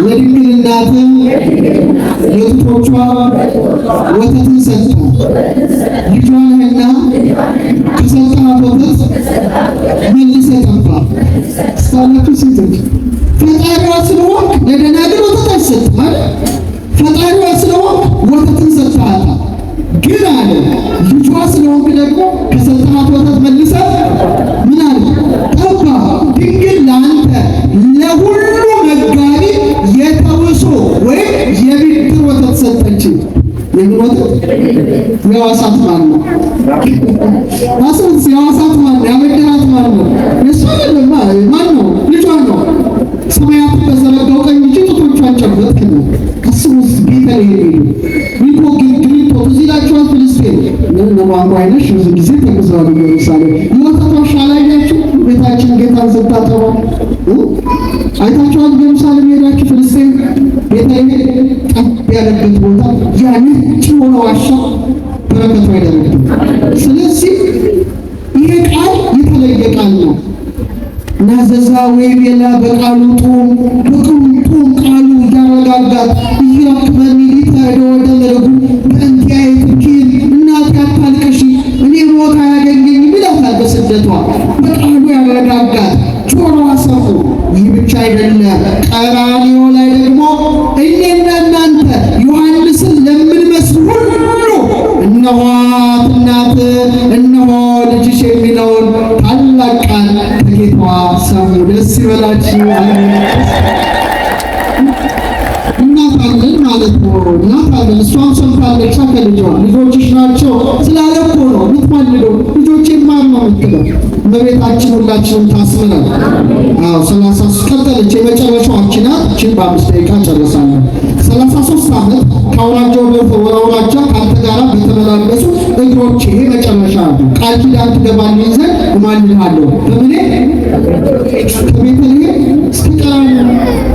ለድንግል እናት ለጡቶቿ ወተትን ሰጠ። ልጇ ነህና ከሰጣት ወተት መልሰህ ጠባ። ስታላችሁ ሴቶች ፈጣሪዋ ስለሆንክ ለደናግል ወተት አይሰጥም አይደል? ፈጣሪዋ ስለሆንክ ወተትን ሰጥተሃታል። ግን አለ ልጇ ስለሆንክ ደግሞ ከሰጠሃት ወተት መልሰህ ምን አለ ጠባ። ድንግል ለአንተ ለሁሉ መጋቢ የዋሳት ማን ነው? አስቡት። የዋሳት ማን ነው? ያበደራት ማን ነው? የእሱ አይደለም። ማን ነው? ልጇ ነው። ሰማያትን በዘረጋው ቀኝ እጅ ጡቶቿን ጨበጥክ ነው። አስቡት። ቤተልሔም ሄዱ። ሪፖ ግሪፖ ትዝ ይላችኋል። ፍልስጤም ምን ቋንቋ አይነሽ ብዙ ጊዜ ተጉዘዋል። ኢየሩሳሌም የወተት ዋሻ አላያችሁ? ቤታችን ጌታን ስታጠባ አይታችኋል። ኢየሩሳሌም ሄዳችሁ ፍልስጤም ቤተልሔም ጠብ ያለበት ቦታ ያ ነጭ የሆነ ዋሻ በረከቱ አይደረግም። ስለዚህ ይሄ ቃል የተለየ ቃል ነው። ናዘዛ ወይቤላ በቃሉ ጡም በጡም ጡም ቃሉ እያረጋጋት እያክመኒ ሊተደ ወደ መረጉ በእንቲአየ ትብኪን እናቴ አታልቅሺ እኔ ሞት አያገኘኝም ይላታል። በስደቷ በቃሉ ያረጋጋት ጆሮዋ ሰሙ። ይህ ብቻ አይደለም፣ ቀራንዮ ላይ ደግሞ እኔና እናንተ ዮሐንስን ለምንመስል ሁሉ እነኋት እናት እነሆ ልጅሽ የሚለውን ታላቅ ቃል ከጌታዋ ሰሙ። ደስ ይበላችሁ። እናት አለን ማለት ነው። እናት አለን። እሷም ሰምታለች ከልጇ ልጆችሽ ናቸው ስላለ እኮ ነው የምትማልደው። ልጆቼ ማር ነው የምትለው። እመቤታችን ሁላችንም ታስምረን። አዎ 33 ቀጠለች። የመጨረሻዋ ናት። እችን በ5 ደቂቃ ጨርሳለሁ። 33 ዓመት ከአውራጃ ወደ አውራጃ ከአንተ ጋር በተመላለሱ እግሮቼ ይሄ መጨረሻ ነው። ቃል ኪዳን ትገባልኝ ዘንድ እማልድሃለሁ። በምኔ ከቤተልሔም እስከ ቀራንዮ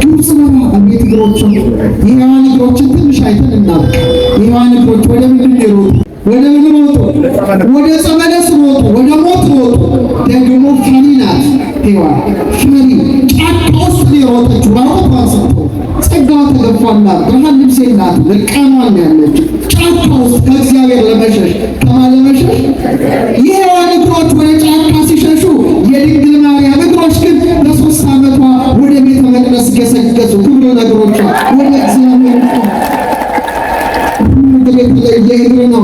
ግብፅ በረሃ። አቤት እግሮቿ! የሔዋን እግሮችን ትንሽ አይተን እናብቅ። የሔዋን እግሮች ወደ ምንድን ነው የሮጡ? ወደ ምን ሮጡ? ወደ ዕፀ በለስ ሮጡ፣ ወደ ሞት ሮጡ። ደግሞ ፈሪ ናት ሔዋን፣ ፈሪ ጫካ ውስጥ ነው የሮጠችው። ራቁቷን ስትሆን ጸጋዋ ተገፏላት፣ ብርሃን ልብስ የላትም፣ እርቃኗን ነው ያለችው። ጫካ ውስጥ ከእግዚአብሔር ለመሸሽ ከማን ለመሸሽ? የሔዋን እግሮች ወደ ጫካ ሲሸሹ፣ የድንግል ማርያም እግሮች ግን በ3 ዓመቷ ወደ ቤተ መቅደስ ገሰገሱ። ክብር ለእግሮቿ፣ ወደ እግዚአብሔር እግር የተለየ እግር ነው።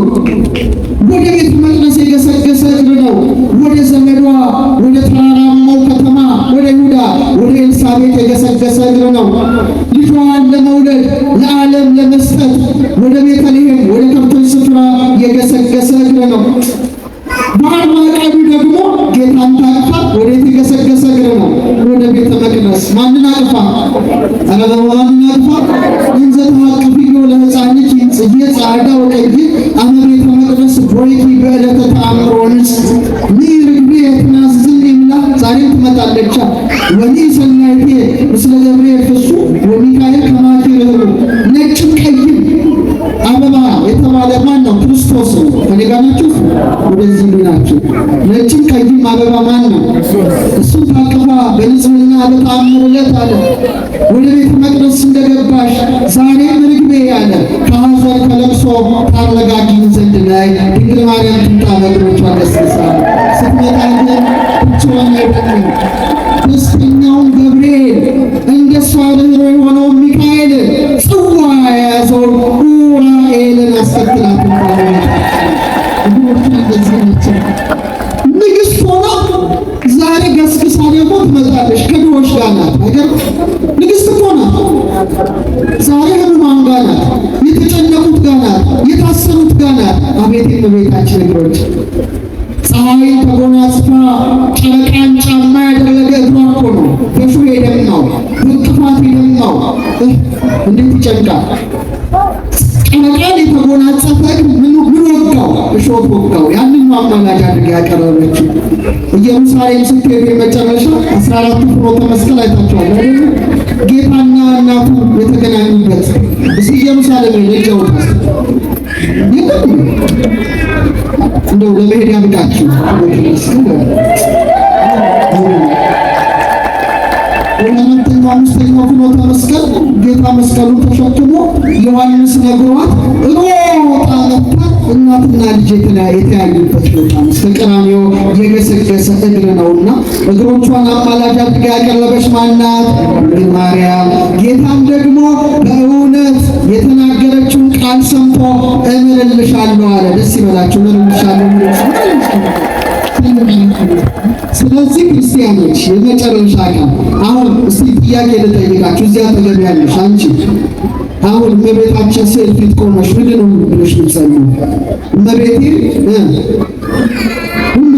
ወደ ቤተ መቅደስ የገሰገሰ እግር ነው። ወደ ዘመዷ ወደ ተራራማው ከተማ ወደ ይሁዳ ወደ ኤልሳቤጥ የገሰገሰ እግር ነው። ልጇን ለመውለድ ለዓለም ለመስጠት ወደ ቤተልሔም ወደ ከብቶች ስፍራ የገሰገሰ እግር ነው። በ40 ቀኑ ደግሞ ጌታን ታቅፋ ወዴት የገሰገሰ እግር ነው? ወደ ቤተ መቅደስ። ማንን አቅፋ? ኧረ ማንን አቅፋ? እንዘ ተሐቅፊዮ ለሕፃንኪ ጽጌ ጻዕዳ ወቀይ አመ ቤተ መቅደስ ቦይኪ በዕለተ ተአምሮ ንጽ ርግቤ ትናዝዝኒ ብላ ዛሬም ትመጣለች። ወኒ ሰናይቴ ምስለ ገብርኤል ፍሱ ወሚካኤል ከማኪ ርኅሩ። ነጭም ቀይም አበባ የተባለ ማን ነው? ክርስቶስ ነው። ከኔ ጋር ናችሁ? ወደዚህ ናችሁ። ነጭም ቀይም አበባ ማን ነው? እሱን ታቅፋ በንጽህና በተአምር ዕለት አለ ወደ ቤተ መቅደስ እንደገባሽ ዛሬም ርግቤ ያለ ከሐዘን ከለቅሶ ታረጋጊኝ ዘንድ ላይ ድንግል ማርያም ትምጣ በእግሮቿ ገስግሳ። ስትመጣ ግን ብቻዋን አይደለም። ደስተኛውን ገብርኤል እንደሷ ርኅሩህ የሆነውን ሚካኤል ጽዋ የያዘውን ኡራኤልን አስከትላት እግሮቿ እንደዚህ ናቸው። ንግሥት ሆና ዛሬ ገስግሳ ደግሞ ትመጣለች። ከድሆች ጋር ናት። ነገር ንግሥት እኮ ናት። ዛሬ ህሙማን ጋር ናት። የተጨነቁት ጋር ናት። የታሰሩት ጋር ናት። አቤት የእመቤታችን እግሮች! ፀሐይን ተጎናጽፋ ጨረቃን ጫማ ያደረገ እግሯ እኮ ነው። በሹህ የደማው በእንቅፋት የደማው እንዴት ይጨንቃል! ጨረቃን የተጎናጸፈ ምን ወጋው? እሾህ ወጋው። ያንን ነው አማላጅ አድርጋ ያቀረበችው። ኢየሩሳሌም ስትሄዱ የመጨረሻ 14ቱ ፍኖተ መስቀል አይታችኋል አይደል? ጌታና እናቱ የተገናኙበት እዚህ ኢየሩሳሌም ነው። የለም እንደው ለመሄድ ያብቃችሁ። ወደ አራተኛው አምስተኛው ፍኖተ መስቀል ጌታ መስቀሉን ተሸክሞ ዮሐንስ ነግሯት ሮጣ መጥታ እናትና ልጅ የተለያዩበት ቦታ ነው። እስከ ቀራንዮ የገሰገሰ እግር ነውና እግሮቿን አማላጅ አድርጋ ያቀረበች ማናት? ድንግል ማርያም። ጌታም ደግሞ በእውነት የተናገረችውን ቃል ሰምቶ እምርልሻለሁ አለ። ደስ ይበላችሁ። እምርልሻለሁ። ስለዚህ ክርስቲያኖች የመጨረሻ ቃል አሁን እስቲ ጥያቄ ልጠይቃችሁ። እዚያ አጠገብ ያለሽ አንቺ አሁን እመቤታችን ስዕል ፊት ቆመሽ ምንድን ነው ብለሽ የምትጸልዪው? እመቤቴ ሁሉ።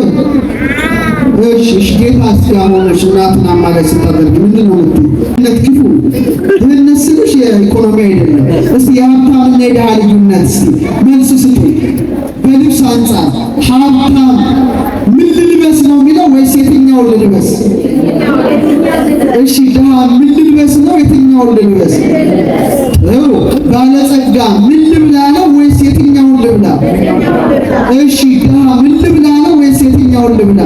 እሺ፣ እሺ። ጌታ እስኪ ሆነሽ እናትን አማላጅ ስታደርጊ ምንድን ነው የምትይው? ድህነት ክፉ ነው። ድህነት ስልሽ የኢኮኖሚ አይደለም። እስቲ የሀብታምና የድሃ ልዩነት እስቲ መልስ ስጡኝ። በልብስ አንጻር ሀብታም ምን ልልበስ ነው የሚለው ወይስ የትኛውን ልልበስ? እሺ፣ ድሃ ምን ልልበስ ነው፣ የትኛውን ልልበስ? ጥሩ። ባለጸጋ ምን ልብላ ነው ወይስ የትኛውን ልብላ? እሺ፣ ድሃ ምን ልብላ ነው ወይስ የትኛውን ልብላ?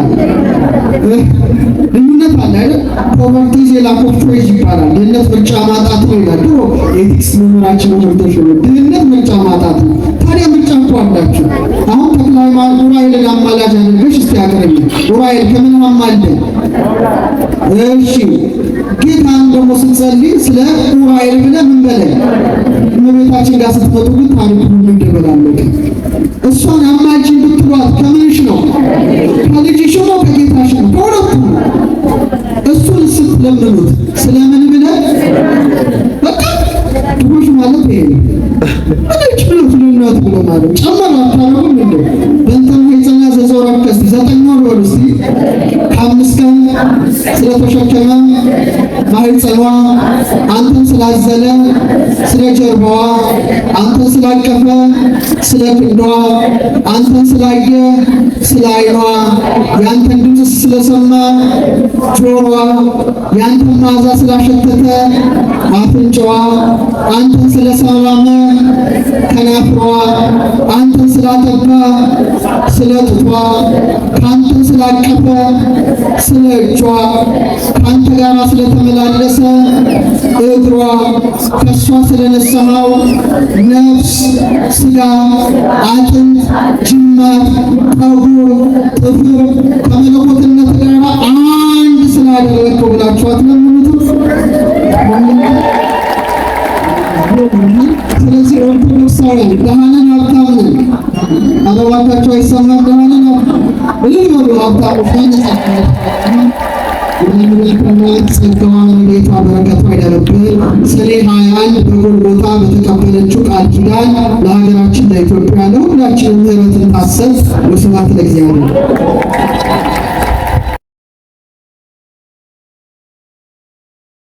ልዩነት አለ አይደል? Poverty is lack of choice ይባላል። ድህነት ምርጫ ማጣት ነው ይላል። ድሮ ethics መምህራችን መምህርቶች ነው። ድህነት ምርጫ ማጣት ነው። ታዲያ ምርጫ እኮ አላችሁ። አሁን ተክለ ሃይማኖት ኡራኤልን አማላጅ አድርገሽ እስቲ አቅርቢ። ኡራኤል ከምን አማልደን? እሺ፣ ጌታን ደግሞ ስትጸልይ ስለ ኡራኤል ብለህ ምን በለኝ። እመቤታችን ጋር ስትመጡ ግን ታሪኩ ሁሉ ይደበላለቅ። እሷን አማልጅን ብትሏት ከምንሽ ነው? ከልጅሽ ነው? ከጌታሽ ነው? ከሁለቱም ነው። እሱን ስትለምኑት ስለምን ብለህ በቃ ድሆች ማለት ይሄ ነው። ምንጭ ብሎ ልዩነት ብሎ ማለት ጨመር አታረጉም እንዴ? በእንተ ማኅፀና ዘዞረከ እስቲ 9 ወር በሉ እስቲ። ከ5 ቀን ስለተሸከመ ማኅፀኗ፣ አንተን ስላዘለ ስለ ጀርባዋ፣ አንተን ስላቀፈ ስለ ክንዷ፣ አንተን ስላየ ስለ ዓይኗ፣ ያንተን ድምፅ ስለሰማ ጆሮዋ፣ ያንተን መዓዛ ስላሸተተ አፍንጫዋ፣ አንተን ስለሳመ ከናፍሯ፣ አንተን ስላጠባ ስለ ጡቷ፣ ከአንተን ስላቀፈ ስለ እጇ፣ ከአንተ ጋር ስለተመላለሰ እግሯ፣ ከእሷ ስለነሳኸው ነፍስ፣ ስጋ፣ አጥንት፣ ጅማት፣ ጠጉር፣ ጥፍር ከመለኮትነት ጋር አንድ ስላደረግከው ብላችሁ አትለምኑትም? ስለዚህ ኦርቶዶክሳውያን ደሃ ነን ሀብታም ነን። ኧረ እባካችሁ አይሰማም። ደሃ ነን ሀብታም እልል በሉ ሀብታሞች። ጸጋዋን ረድኤቷ በረከቷ ይደርብን። ሰኔ 21 በጎልጎታ በተቀበለችው ቃል ኪዳን ለሀገራችን ለኢትዮጵያ ለሁላችንም ምሕረትን ታሰብ። ወስብሐት ለእግዚአብሔር።